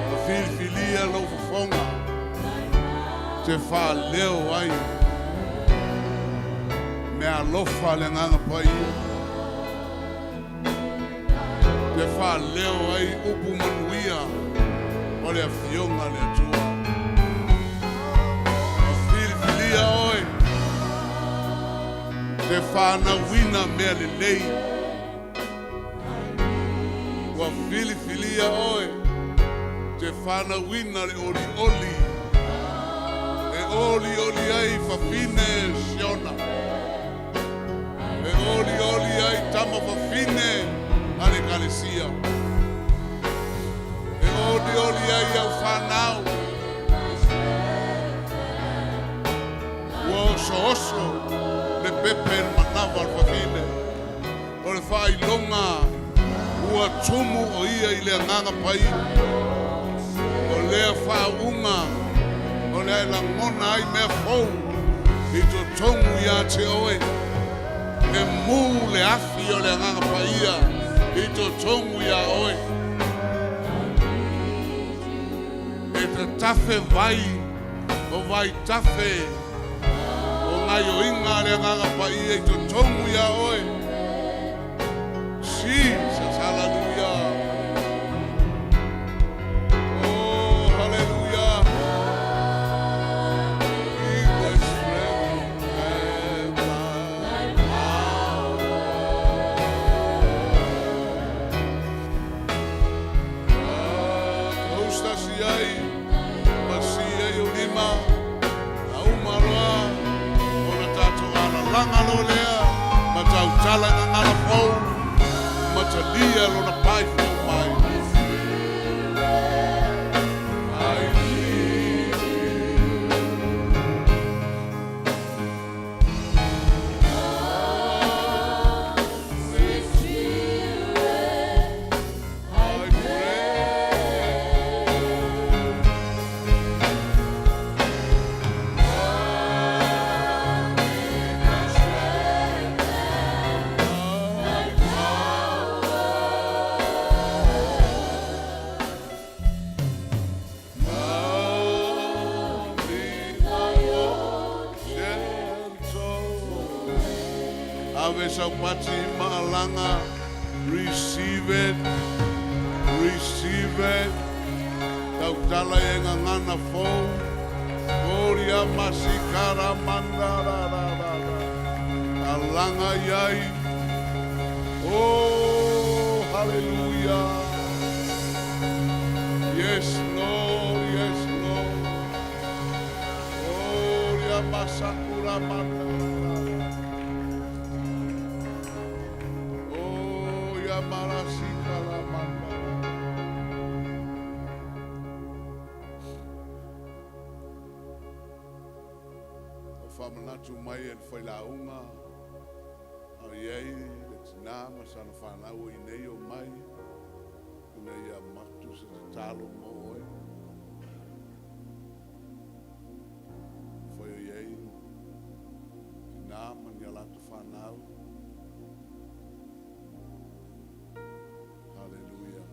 Ua filifilia lou fofoga te faaleo ai meaalofa a le Agaga Paia, te faaleo ai upu manuia o le Afioga a le Atua. Ua filifilia oe te fanauina mea lelei. Ua filifilia oe te fanauina le olioli e olioli ai fafine Siona, e olioli ai tama fafine a le Ekalesia, e olioli ai au fanau. Ua osooso le pepe i le manava o le fafine. O le faailoga ua tumu o ia i le Agaga Paia. O lea faauuga o le a e lagona ai mea fou i totonu ia te oe. E mū le afi o le Agaga Paia i totonu iā oe. E tatafe vai o vaitafe o gaioiga a le Agaga Paia i totonu iā oe. Jesus, hallelujah. Oh, hallelujah. Be my strength and my power. Taustasi ai, ma sii ai ou lima, a uma loa ona tatou alalaga loa lea ma tautala i gagana fou ma talia lona pae fou mai. I need you. Sweet Spirit, I pray. Come be my own shelter. Ave sau pati ma'alaga. Receive it. Receive it. Tautala e gagana fou. Koria masikara mandara ra ra ra. Alaga iai. Oh, hallelujah. Yes, Lord, yes, Lord. Oh, Yamasakura mandara. Oh, Yamarasikara mandara. O faamanatu mai e le failauga a i ai le tinā ma sana fanau i nei o mai ina ia matu se tatalo mo oe. Foi o i ai tinā ma ni a latou fanau. Hallelujah.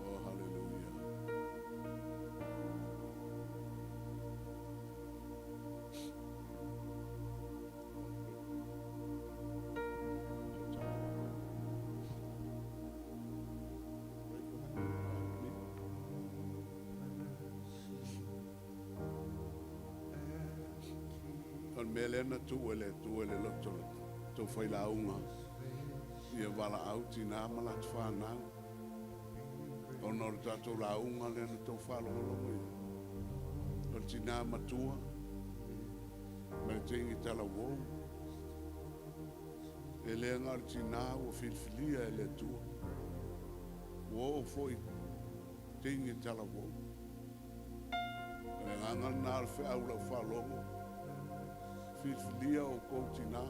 Oh, hallelujah. le mea lea na tuu e le Atua i le loto o le tou failauga, ia valaau tinā ma latou fanau, ona o le tatou lauga lea na tou faalogologo i ai, o le tinā matua ma le teine talavou. E le na o le tinā ua filifilia e le Atua, ua oo foi i teine talavou. O le agaga lena o le feau i lau faalogo, filifilia outou tinā,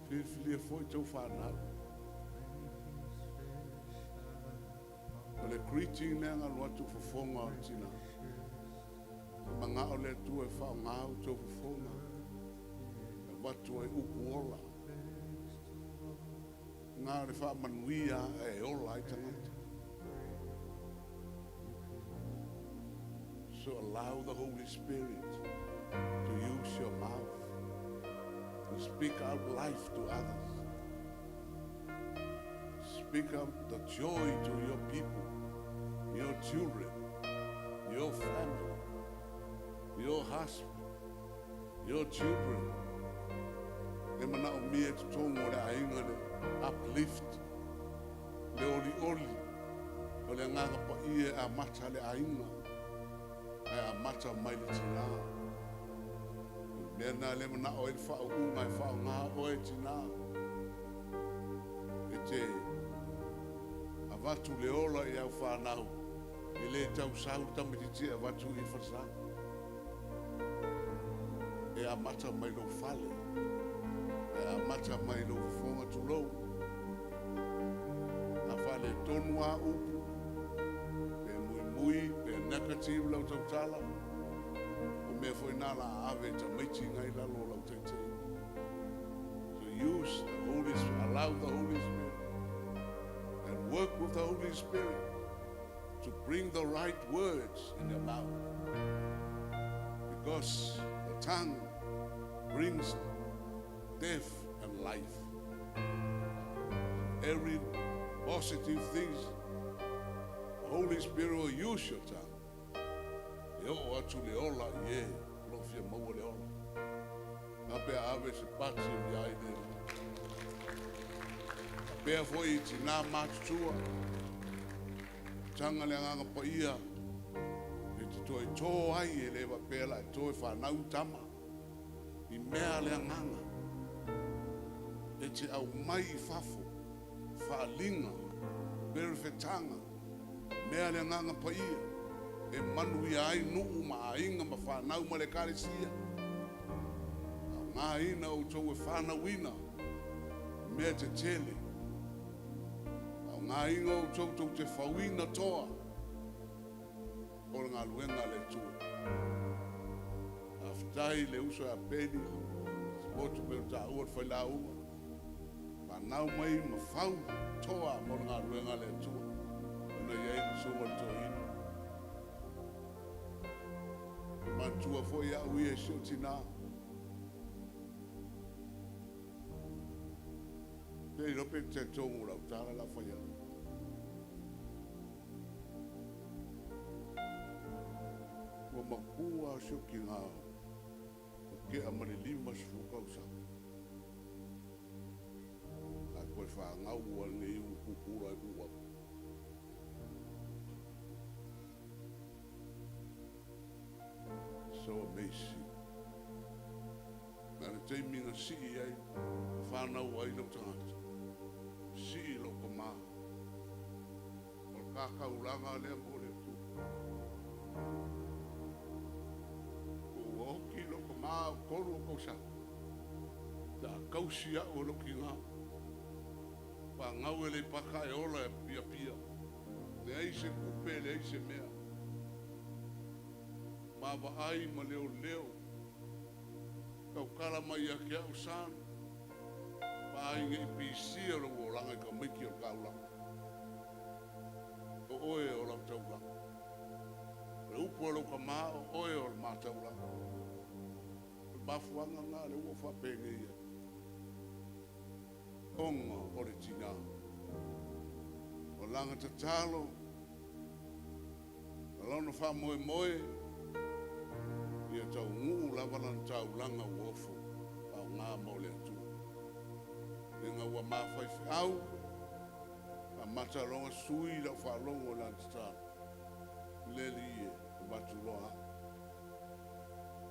filifilia foi tou fanau. O le greeting lea na alu atu fofoga o le tinā. E manao le Atua e faaaoga outou fofoga e avatu ai upu ola. Na o le faamanuia e ola ai tagata. So allow the Holy Spirit to use your mouth to speak out life to others. Speak out the joy to your people, your children, your family, your husband, your children. E manaomia i totonu o le aiga le uplift, le olioli, o le agaga paia e amata le aiga, ae amata mai le tinā. O le mea lena lea manao ai le faauuga e faaaoga oe tinā. E te avatu le ola i au fanau, e le tausau le tamaitiiti e avatu i falesa. E amata mai lou fale, e amata mai lou fofoga tulou. A faaletonu a upu, pe muimui, pe negative lau tautala, o mea foi nā la ave e tamaiti ngai lalo o lau taitaiga. So use the Holy Spirit, allow the Holy Spirit, and work with the Holy Spirit to bring the right words in your mouth. Because the tongue brings death and life. Every positive things, the Holy Spirit will use your tongue. E oo atu le ola i e lo fia maua le ola. A pea ave se pati o ia i le. A pea foi i tinā matutua. Tanga le agaga paia e te toe tō ai e le faapea la e toe whanau tama. I mea le agaga. E te aumai i fafo, faaaliga, perefetaga, mea le agaga paia, e manuia ai nuu ma aiga ma whanau ma le ekalesia. Faaaogaina outou e fanauina, mea tetele. Faaaogaina outou tou te fauina toa o le galuega a le Atua. Faafetai le uso ia Peni, motu me o taua le failauga. Whanau mai ma fau toa mo le galuega a le Atua. Ona i ai le susuga le toeaina. E manatua foi au ia i si o tinā. Te iloa pe te talitonu lau tala la whai au. Ua makua si o ki ngā o kea ma le 50 tausaga. A koe whāngau ua nei u pupura e ua. So amazing. Na le taimi na sii ai, whanau ai lau tagata. Sii lau kamā. O le kākaulaga lea mo le Atua. Ua oki lau kamā o 3 o kausaga. Ta kausi au o lau kingā. Whangau e le paka e ola e pia pia. Le ai se kupe, le ai se mea. Ma vaai ma leo leo. Taukala mai ia ke au san. Paai nge i pisia lo olanga i ka maiki o le kaulanga. O oe o lau taulaga. O le upu o lau kamā o oe o le mataulaga. O le mafuanga ngā le ua whapenge ia. Onga o le tinā. O langa tatalo. O lona wha moe moe. Ia taunuu lava lana taulaga ua ofo faaaoga mo le Atua. Ina ua mafaifeau, amata loa ona sui lau faalogo i lana tatalo, Le Alii e, avatu loa au.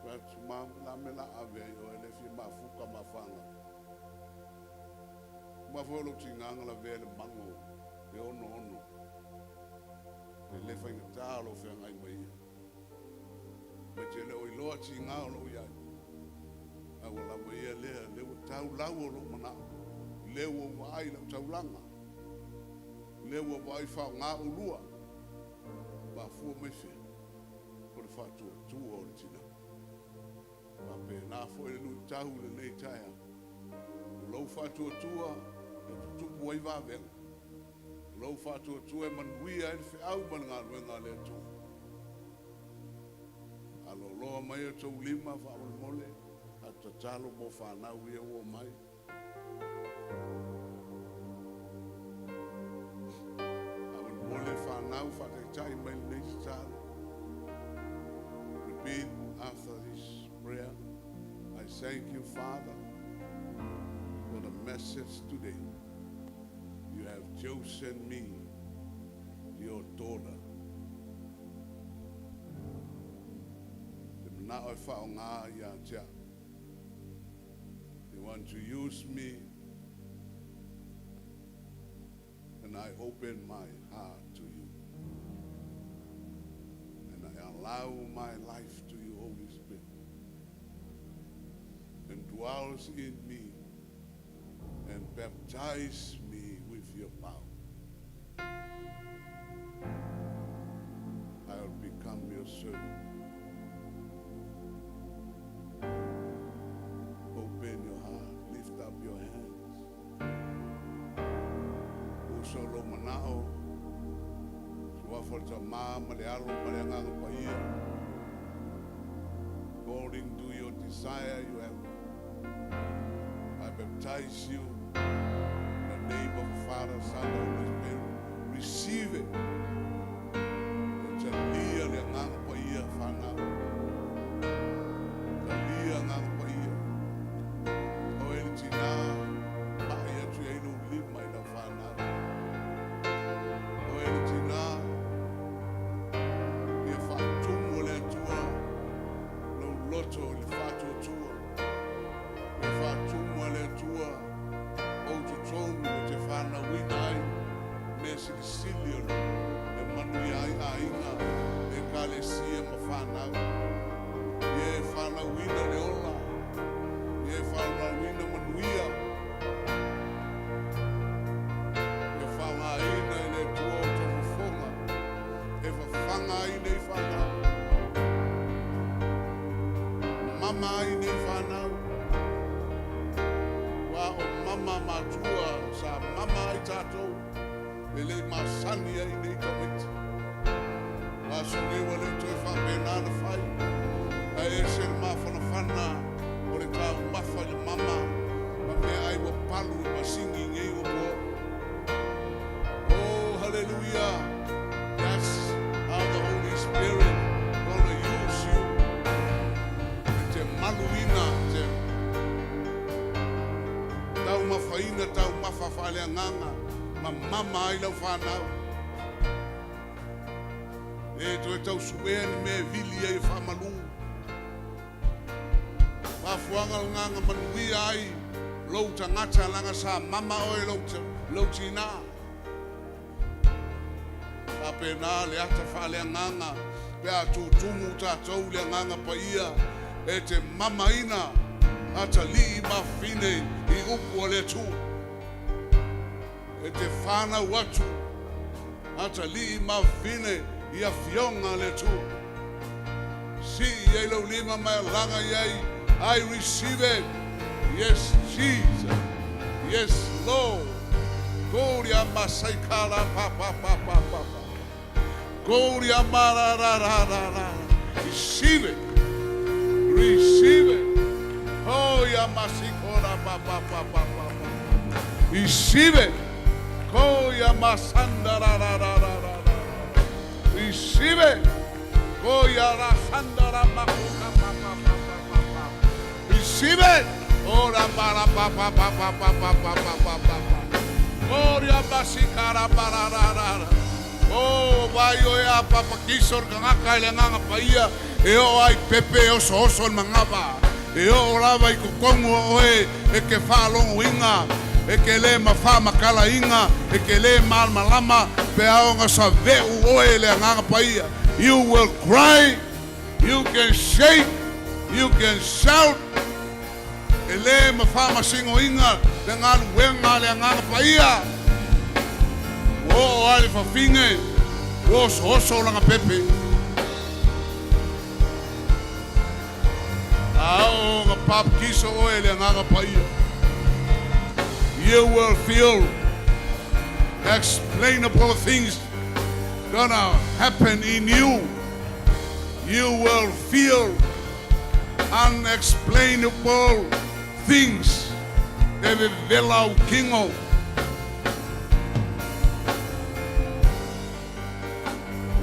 Fai atu, Mom, o le a le mea o le a ave ai oe, e le fia mafuta ma fanau. Uma foi o lou tiga na lavea i le mago e 66. E le faigata o lou feagai ma ia. Ma e te le o iloa tiga o lou iai. A ua lava ia lea, lea ua tau lau o lou manao. Lea ua ou vaai i lau taulaga. Lea ua vaai faaaoga oulua. Mafua mai fea? O le faatuatua o le tina. Faapena foi le luitau i lenei taeao. O lou faatuatua e tutupu ai vavega. O lou faatuatua e manuia ai le feau ma le galuega a le Atua. Aloloa mai o outou lima faamolemole a tatalo mo fanau ia ua omai. Faamolemole fanau faataitai mai lenei tatalo. Repeat after this prayer. I thank you, Father, for the message today. You have chosen me, your daughter. Te manao e faaaoga ia te au. You want to use me, and I open my heart to you. And I allow my life to you, Holy Spirit. And dwells in me and baptize me with your power. I'll become your servant. Open your heart, lift up your hands. Uso lou manao, suafa o le Tama ma le Alo ma le Agaga Paia. According to your desire, you have I baptize you in the name of the Father, Son, and Holy Spirit. Receive it. E talia le Agaga Paia fanau. Talia Agaga Paia. O e le tina, mai atu i ai lou lima i lau fanau. O e le tina, ia faatumu e le Atua lou loto i le faatuatua. Ia faatumu e le Atua ou totonu e te fanauina ai mea silisili o le manuia ai aiga, ekalesia ma fanau. Ia e fanauina le ola, ia e fanauina manuia, ia faaaogaina e le Atua outou fofoga e fafaga ai nei fanau, mama ai nei fanau. Ua o mama matua sa mama ai tatou e le i masani ai nei tamaiti. Ua aso nei ua le o toe faapena ona fai, ae ese le mafanafana o le taumafa i le mama ma meaai ua palu i masini nei ua po. Oh, hallelujah! That's how the Holy Spirit gonna use you. E te maluina, te taumafaina taumafa faaleagaga ma mama ai lau fanau. E toe tausuea ni mea e vili ai e faamalu. Mafuaaga lena na manuia ai lou tagata leaga sa mama oe lou tina. Faapena le ata faaleagaga pe a tutumu tatou i le Agaga Paia e te mamaina atalii ma fafine i upu a le Atua. E te fanau atu atalii ma fafine i afioga a le Atua. Sii i ai lou lima ma e laga i ai, I receive it. Yes, Jesus. Yes, Lord. Koria masai kara pa pa pa pa pa pa. Koria ma ra ra ra ra ra. Receive it. Receive it. Oh, ya masikora pa pa pa pa pa pa. Receive it. Koya masanda ra ra ra ra ra ra. Receive it. Koya ra sanda ra makoka pa pa. Receive it. Oh, ra ba ra ba ba ba ba ba ba ba ba ba ba ba. Oh, ria ba si ka ra ba ra ra ra ra. Oh, vai o ea papakiso o le tagata i le Agaga Paia, e oo ai pepe e osooso le manava. E oo lava i totonu o oe e ke faalogoina, e ke le mafaamatalaina, e ke le malamalama pe a ona save'u oe e le Agaga Paia. You will cry, you can shake, you can shout, e le mafaamasinoina le galuega a le Agaga Paia. Ua oo ai le fafine, ua osooso lana pepe. A oo ona baptiso oe i le Agaga Paia, you will feel explainable things gonna happen in you. You will feel unexplainable things e vevela ou kino.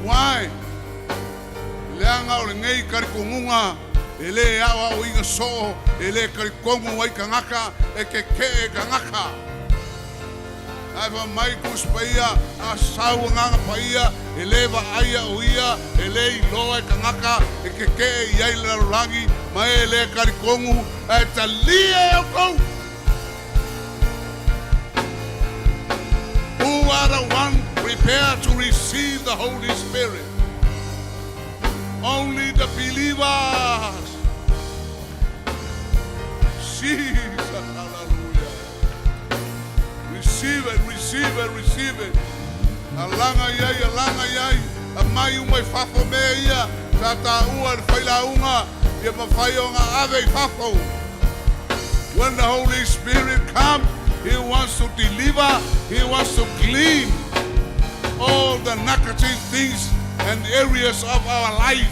Why? Leaga o lenei talitonuga e le aoaoina soo, e le talitonu ai tagata, e keke'e tagata. Ae fai mai Tusi Paia, a sau Agaga Paia, e le vaaia o ia, e le iloa e tagata, e keke'e i ai le lalolagi, ma e le talitonu, ae talia e outou. Who are the one prepared to receive the Holy Spirit? Only the believers. Jesus, hallelujah. Receive it, receive it, receive it. Alaga i ai, alaga i ai. Aumai uma i fafo mea ia sa taua e le failauga ia mafai ona ave i fafo. When the Holy Spirit come, He wants to deliver, He wants to clean all the negative things and areas of our life.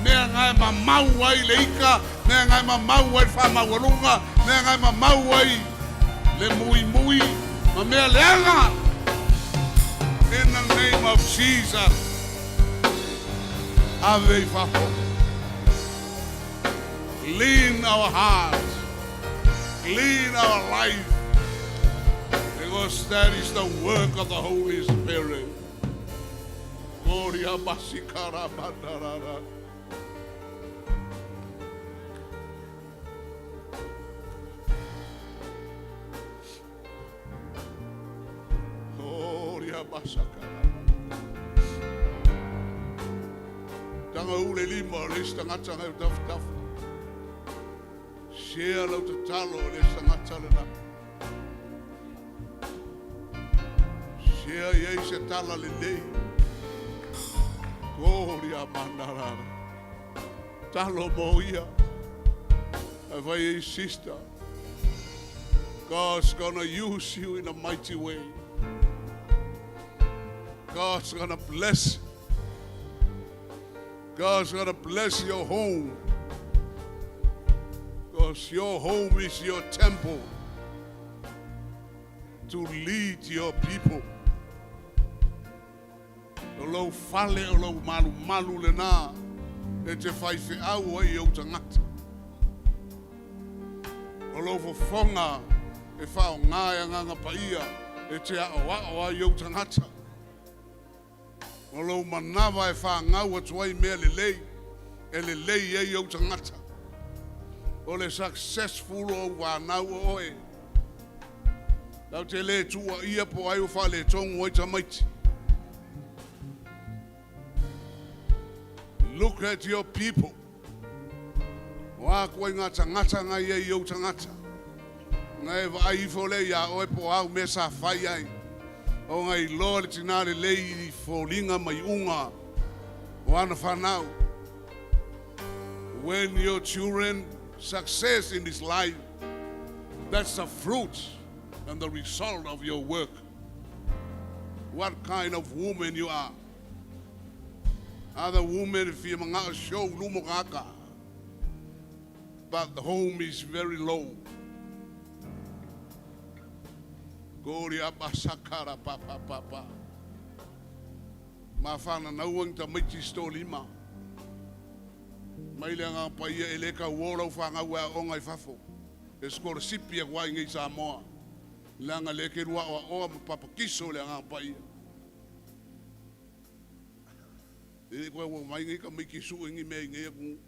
Mea nga e mamau ai le ika, mea nga e mamau ai le faamaualuga, mea nga e mamau ai le muimui ma mea leaga. In the name of Jesus, ave i fafo. Clean our hearts, clean our life, because that is the work of the Holy Spirit. Gloria basikara bandarara. Gloria basakara. Tanga u le lima o le isi tagata ngai o tafatafa. Share lau tatalo i le isi tagata lena. Share i ai se tala lelei. Gloria manarara. Talo mo ia. Ae fai ai sister. God's gonna use you in a mighty way. God's gonna bless. God's gonna bless your home. Because your home is your temple to lead your people. O lou fale, o lou malumalu lena e te faifeau ai i ou tagata. O lou fofoga e faaaoga e Agaga Paia e te aʻoaʻo ai i ou tagata. O lou manava e fagau atu ai mea lelei e lelei ai ou tagata. O le successful o ou vanau o oe. Lau te le tuuaia po o ai ua faaletonu ai tamaiti. Look at your people. O a koe ngā tagata ngai ai i ou tagata. Ngai e vaai ifo lea iā oe po o au mea sa fai ai. O ngai iloa le tinā lelei i foliga ma iuga o ana whanau. When your children success in this life, that's the fruit and the result of your work. What kind of woman you are. Other women fia manga'o show lumo kaka. But the home is very low. Gloria basakara pa pa pa pa. Ma whananaua ni tamaiti sto lima. Mai le agaga paia e le tauō lau fanau e aooga i fafo. E sikolasipi atu ai i nei Samoa. Leaga le te lua aoaoa ma papatiso i le agaga paia. E le toe ua mai nei tamaiti e sue ni mea i nei atunuu.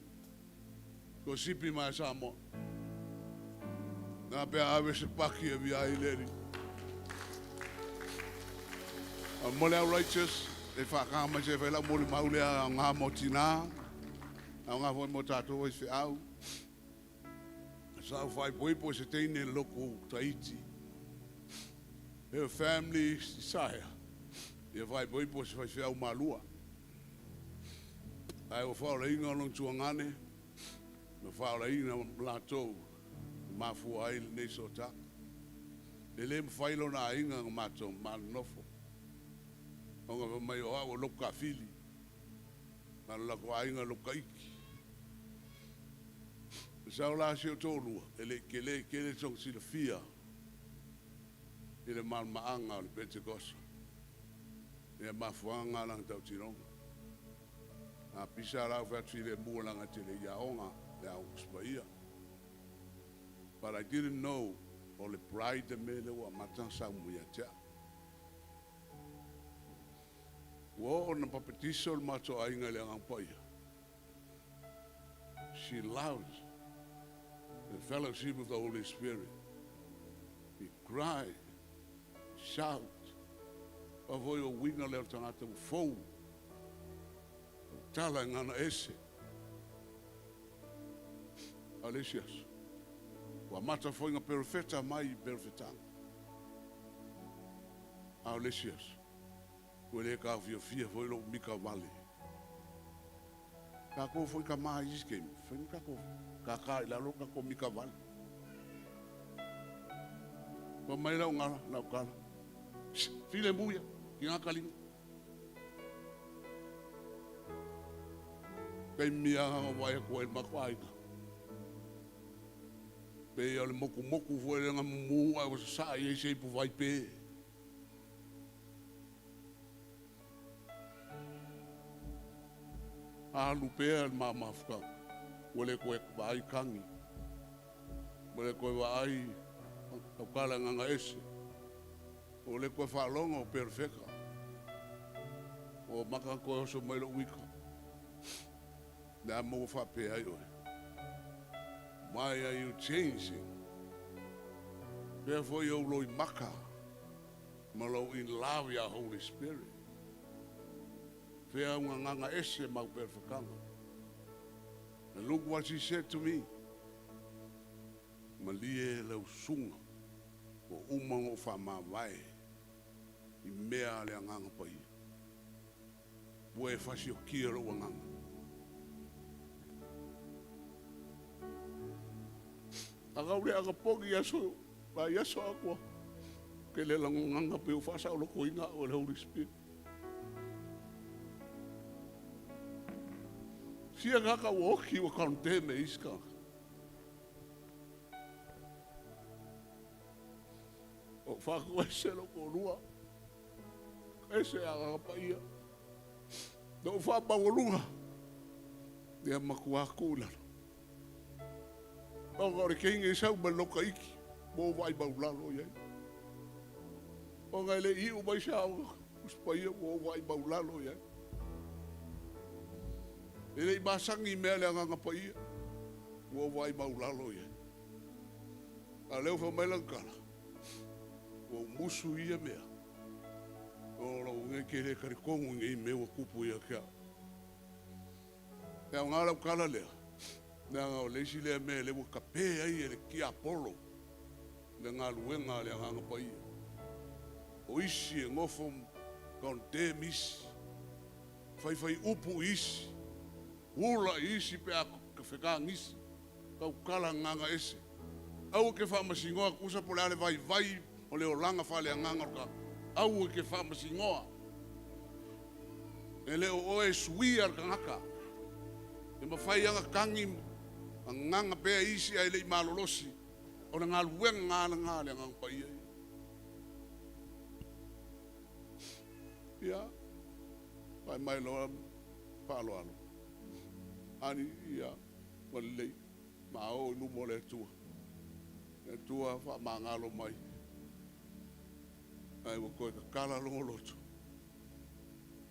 Sikolasipi mai a Samoa. Na pe ave se paki e via ai le Alii. A mo le au righteous, e whaakanga mai se whai lau mo le maule a ngā mo tina, a ngā foi mo tātou ai whiau. Sa au whai poipo se teine loko Tahiti. Her family desire. Ia whai poipo se whai whiau malua. Ai o whaola inga o long tuangane, na whaola inga lātou, mafua ai lenei sota. E le mawhai lona ainga nga mātou manofo. O ngā mai o au o loko ka fili. Ma lo lako ainga loko ka iki. Sa o la se o tōlua, e le ke le ke le song sila fia i le malmaanga o le Pentecost. Ia mafuanga langa tau tironga. A pisa lau whatu i le mua langa te le iaonga, le au kuspaia. But I didn't know o le pride me le ua mata sa umu ia tea. Ua o na papatiso le mato ainga le agaga paia. She loves the fellowship of the Holy Spirit. He cry, shout. Pa foi o winga le o tangata u fou. O tala ngana ese. Alesias. Ua mata foi nga perfeta mai perfetanga. Alesias. Ua le ka fia fia foi lo mika vale. Ka ko foi ka maha isi ke foi ka ko ka ka i lalo ka ko mika vale. Pa mai lau ngala lau kala. File muia ki ngā kalinga. Kei mia hanga vai ko e mako aina. Pe ia le moku moku foi le nga mumu ai o sa i se ipu vai pe. Alu pea le mamafuka. Ua le koe vaai kangi. Ua le koe vaai au kala nganga ese. O le koe whaalonga o perfeka. O maka koe oso mai lo wika. Nā mo whapea ai oe. Why are you changing? Therefore you loi maka. Malo in love ya Holy Spirit. Fea unga nganga ese mau perfekanga. And look what she said to me. Malie lau sunga. O umanga o whamāwae. I mea le anganga pai. Pua e fasi o kia ro anganga. Aga ure aga pogi aso. Ma iaso akua. Ke le langonganga pe o whasa o loko inga o le Holy Spirit. Sia kaka o oki o kaunte me iska. O whaku ese loko rua. Ese aga paia. No wha mawalunga. Ia makua aku lalo. O ngā ore keinga i sau mai loka iki. Mō vai maulalo iai. O ngai le iu mai sa o uspaia mō vai maulalo iai. E le i masangi mea le anganga paia. Mō vai maulalo iai. A leo wha mai langkala. Ua musu ia mea. O lau ngai ke le kare kongu ngai mea ua kupu ia kia. Ea ngā lau kala lea. Nea ngā o leisi lea mea le ua kape ai e le kia Apollo. Le ngā luenga le anganga paia. O isi e ngofo condemn isi. Whai whai upu isi. Ula isi pe a whekang isi. Kau kala nganga ese. Au ke whaamasingoa kusa po le ale vai vai o le olanga whale anganga ka. Au ke whaamasingoa. E le o oe sui ar kangaka. E mawhai anga kangi anganga pea isi ai le i malolosi. O le ngā luenga ngā le ngā le anganga pai ai. Ia. Pai mai loa whaaloalo. Ani, ia, ua lelei, ma o i luma o le Atua. Le Atua faamagalo mai. Ae ua toe tatala lona loto,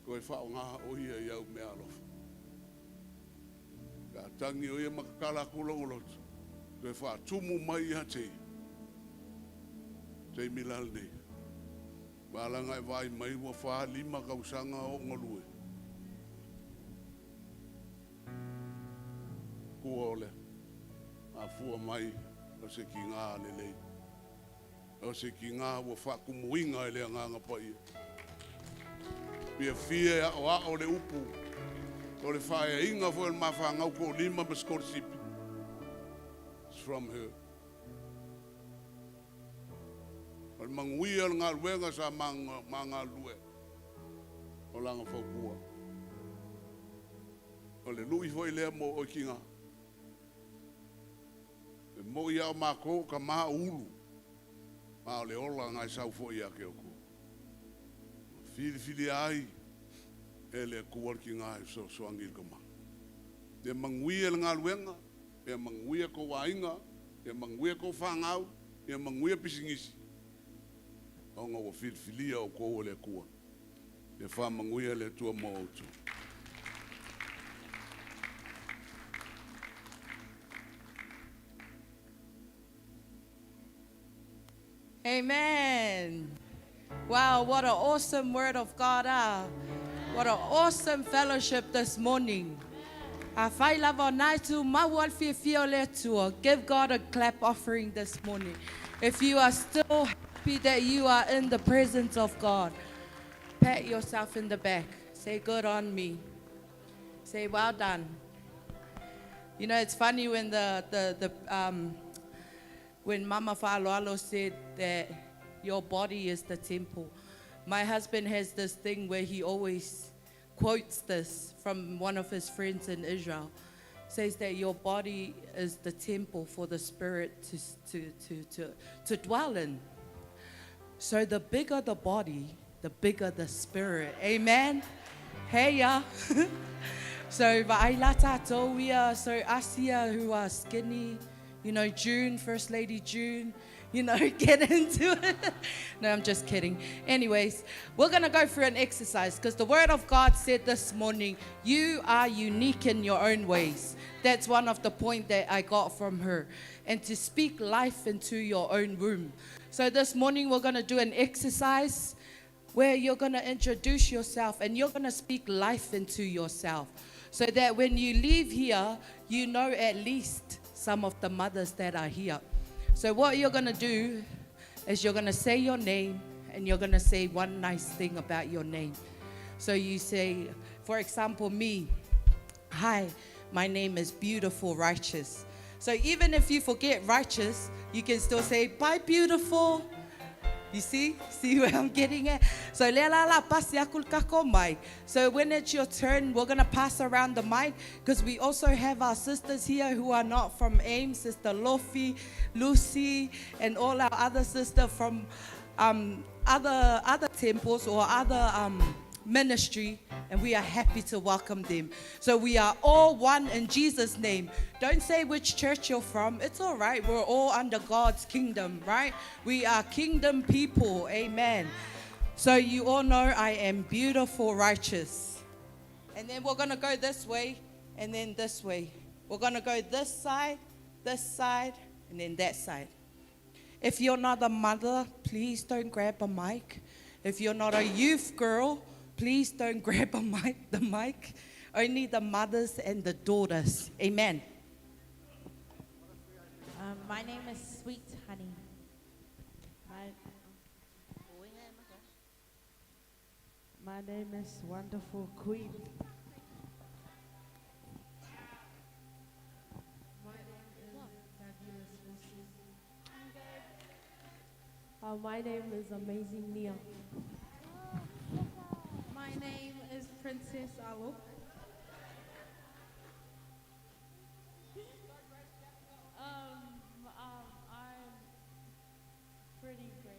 toe faaaoga o ia i au mea alofa. Pe a tagi o ia ma tatala atu lona loto, toe faatumu mai ia te ia. Taimi la lenei, malaga e vaai mai ua 45 tausaga o galue. Tua o le afua mai o se tiga lelei. O se tiga ua faatumuina e le Agaga Paia. Fiafia e aoao le upu o le faaeaina foi o le mafanau toalima ma sikolasipi. It's from her. O le manuia o le galuega sa magalulue o lana fautua. O le lui foi lea mo oe tiga. E moi a o matou ka ma o ulu. Ma o le ola ngai sau foi ia te outou. Filifilia ai e le Atua le tiga e fesoasoani i le tama. Ia manuia le galuega, ia manuia tou aiga, ia manuia tou fanau, ia manuia pisinisi, ona ua filifilia outou e le Atua. Ia faamanuia le Atua mo outou. Amen. Wow, what an awesome word of God. Ah. What an awesome fellowship this morning. Afai lava o nai tu mau al fia o le Atua. Give God a clap offering this morning. If you are still happy that you are in the presence of God, pat yourself in the back. Say, good on me. Say, well done. You know, it's funny when the when Mama Fa'aloalo said that your body is the temple. My husband has this thing where he always quotes this from one of his friends in Israel. Says that your body is the temple for the spirit to dwell in. So the bigger the body, the bigger the spirit. Amen. Hey ya. So va'ai tātou ia, so us here who are skinny, June, First Lady June, get into it. No, I'm just kidding. Anyways, we're going to go through an exercise because the Word of God said this morning, you are unique in your own ways. That's one of the point that I got from her. And to speak life into your own womb. So this morning we're going to do an exercise where you're going to introduce yourself and you're going to speak life into yourself so that when you leave here, you know at least some of the mothers that are here. So what you're going to do is you're going to say your name and you're going to say one nice thing about your name. So you say, for example, me, hi, my name is Beautiful Righteous. So even if you forget righteous, you can still say, bye, beautiful. You see? See where I'm getting at? So le la la pasi aku kako mic. So when it's your turn, we're gonna pass around the mic because we also have our sisters here who are not from AIM, Sister Lofi, Lucy, and all our other sisters from other temples or other ministry, and we are happy to welcome them. So we are all one in Jesus' name. Don't say which church you're from. It's all right. We're all under God's kingdom, right? We are kingdom people. Amen. So you all know I am beautiful, righteous. And then we're going to go this way and then this way. We're going to go this side, and then that side. If you're not a mother, please don't grab a mic. If you're not a youth girl, please don't grab a mic, the mic. Only the mothers and the daughters. Amen. My name is Sweet Honey. My name is Wonderful Queen. My name is Fabulous Lucy. My name is Amazing Nia. My name is Princess Alok. I'm Pretty Grace.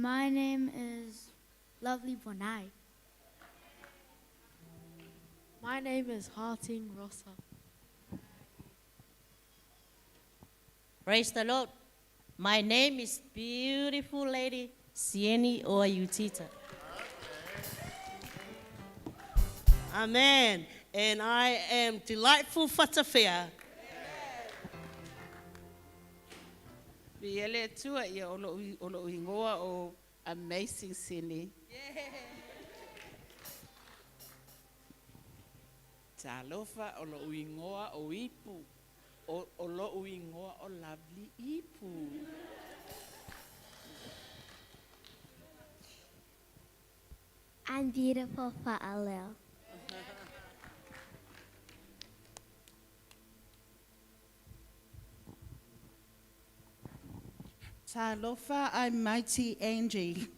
My name is Lovely Bonai. My name is Harting Rossa. Praise the Lord. My name is beautiful lady Sieni Oayutita. Amen. And I am delightful Fatafea. Viia le Atua, ia o lou, o lou igoa o Amazing Sini. Talofa o lou igoa o Ipu. O, o lou igoa o Lovely Ipu. I'm beautiful Fa'aleo. Talofa, I'm Mighty Angie.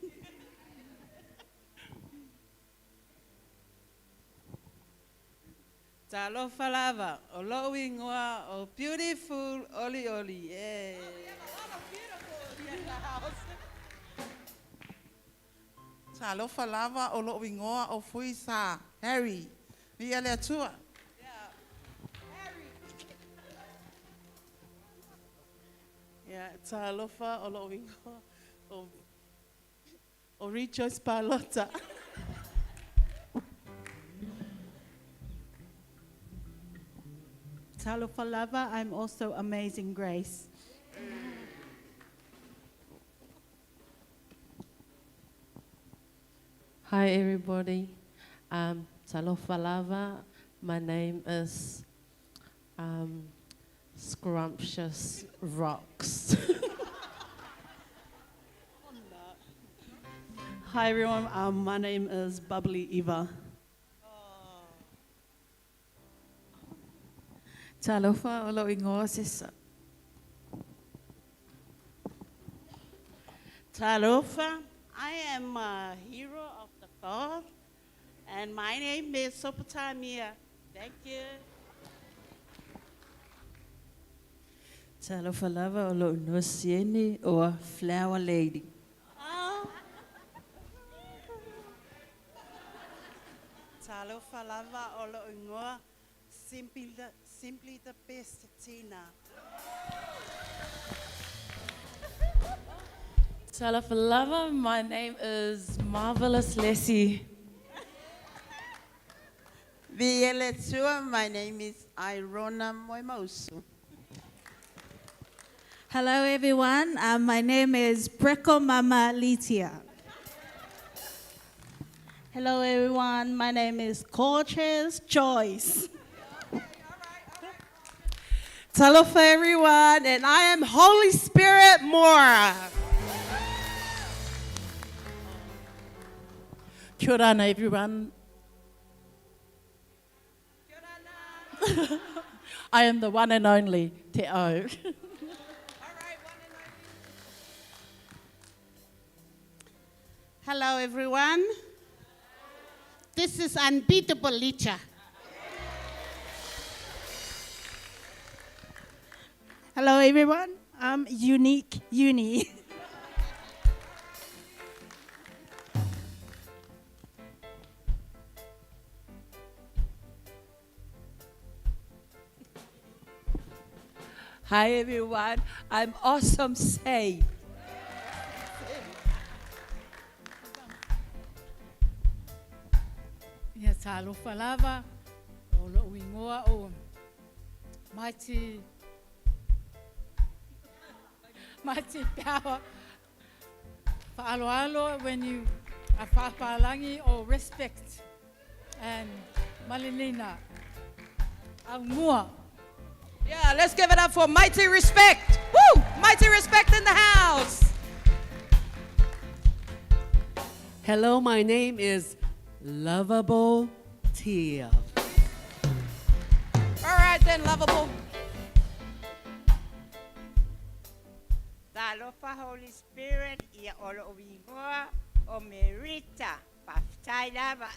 Talofa lava, o lou igoa o Beautiful Oli Oli. Yeah. Talofa lava o lou igoa o Fuisa Harry. Viia le Atua. Ia, talofa o lou igoa o, o Rejoice Palota. Talofa lava, I'm also Amazing Grace. Hi everybody. Talofa lava. My name is Scrumptious Rocks. Hi everyone, my name is Bubbly Eva. Talofa o lou igoa Sesa. Talofa, I am a hero of the God, and my name is Sopotamia. Thank you. Talofa lava o lou igoa Sieni or Flower Lady. Talofa lava o lou igoa simply the, simply the best Tina. Talofa lava, my name is Marvelous Leslie. Viia le Atua, my name is Irona Moimausu. Hello everyone, my name is Breko Mama Litia. Hello everyone, my name is Gorgeous Joyce. Talofa everyone, and I am Holy Spirit Mora. Kia ora everyone. I am the one and only Te Au. Hello, everyone. This is Unbeatable Licha. Hello everyone, I'm Unique Uni. Hi everyone, I'm Awesome Say. Ia talofa lava o lou igoa o Mighty Mighty Power. Fa'aloalo when you a fa'apalagi o respect and malinina. Aumua. Yeah, let's give it up for Mighty Respect. Woo! Mighty Respect in the house. Hello, my name is Lovable Tia. All right then, Lovable. Talofa Holy Spirit, ia o lou igoa o Merita. Fa'afetai lava.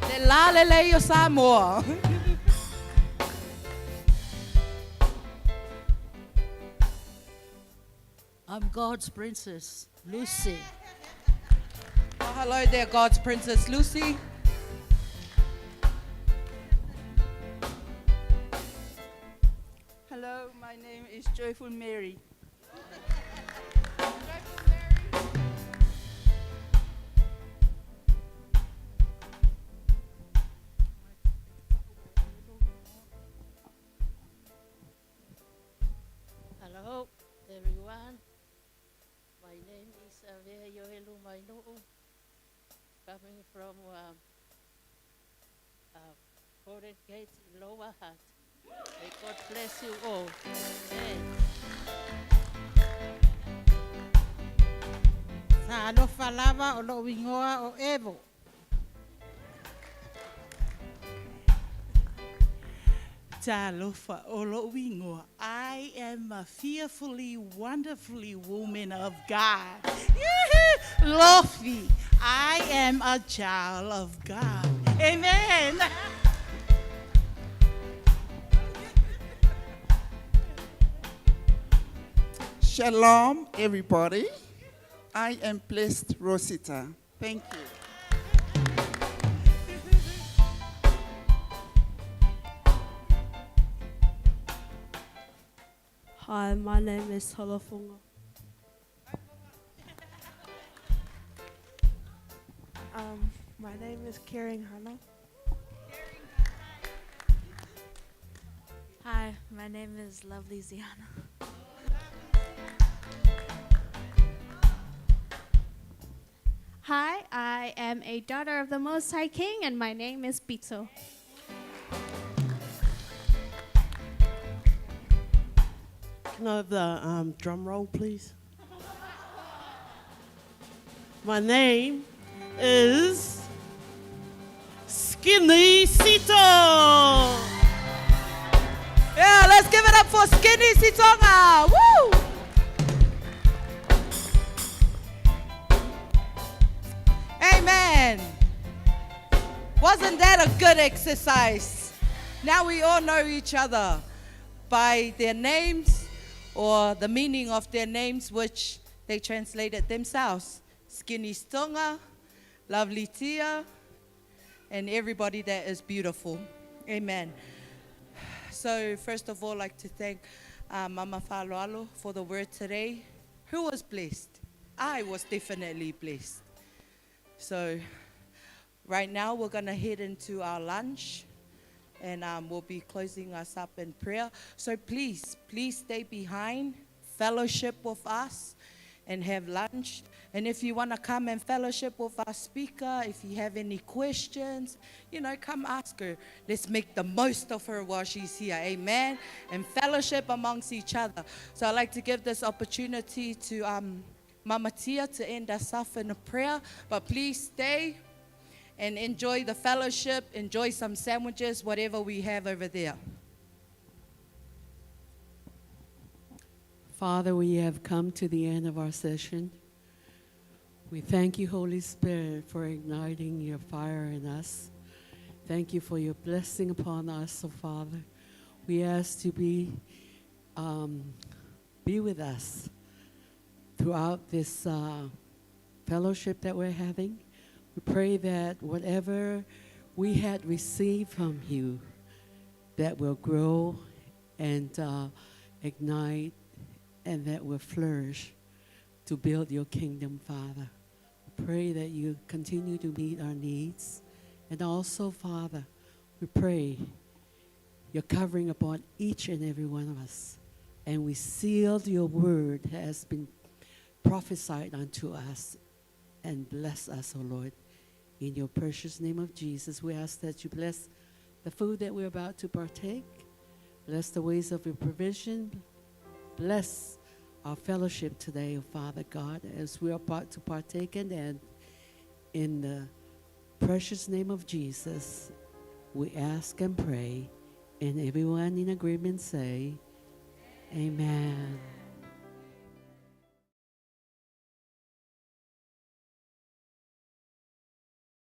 Le lalelei o Samoa. I'm God's princess, Lucy. Well, hello there, God's princess Lucy. Hello, my name is Joyful Mary. Hello, everyone. My name is Avea Yohelu Mainu'u, coming from Golden Gate in Lower Hutt. May God bless you all. Amen. Talofa lava o lou igoa o Evo. Talofa o lou igoa. I am a fearfully, wonderfully woman of God. Yoo-hoo! Lofi. I am a child of God. Amen. Shalom, everybody. I am blessed, Rosita. Thank you. Hi, my name is Holofunga. My name is Caring Hannah. Hi, my name is Lovely Ziana. Hi, I am a daughter of the Most High King, and my name is Pito. Can I have the drum roll, please? My name is Skinny Sito. Yeah, let's give it up for Skinny Sitonga. Woo! Amen. Wasn't that a good exercise? Now we all know each other by their names or the meaning of their names, which they translated themselves. Skinny Stonga, Lovely Tia, and everybody that is beautiful. Amen. So, first of all, I'd like to thank Mama Faloalo for the word today. Who was blessed? I was definitely blessed. So, right now we're going to head into our lunch and we'll be closing us up in prayer. So, please, please stay behind, fellowship with us, and have lunch. And if you want to come and fellowship with our speaker, if you have any questions, you know, come ask her. Let's make the most of her while she's here. Amen. And fellowship amongst each other. So I'd like to give this opportunity to Mama Tia to end us off in a prayer. But please stay and enjoy the fellowship, enjoy some sandwiches, whatever we have over there. Father, we have come to the end of our session. We thank you, Holy Spirit, for igniting your fire in us. Thank you for your blessing upon us, oh Father. We ask to be with us throughout this fellowship that we're having. We pray that whatever we had received from you, that will grow and ignite and that will flourish to build your kingdom, Father. Pray that you continue to meet our needs. And also, Father, we pray your covering upon each and every one of us. And we seal your word that has been prophesied unto us and bless us, O Lord. In your precious name of Jesus, we ask that you bless the food that we're about to partake. Bless the ways of your provision. Bless our fellowship today, O Father God, as we are about to partake and end. In the precious name of Jesus, we ask and pray, and everyone in agreement say, Amen.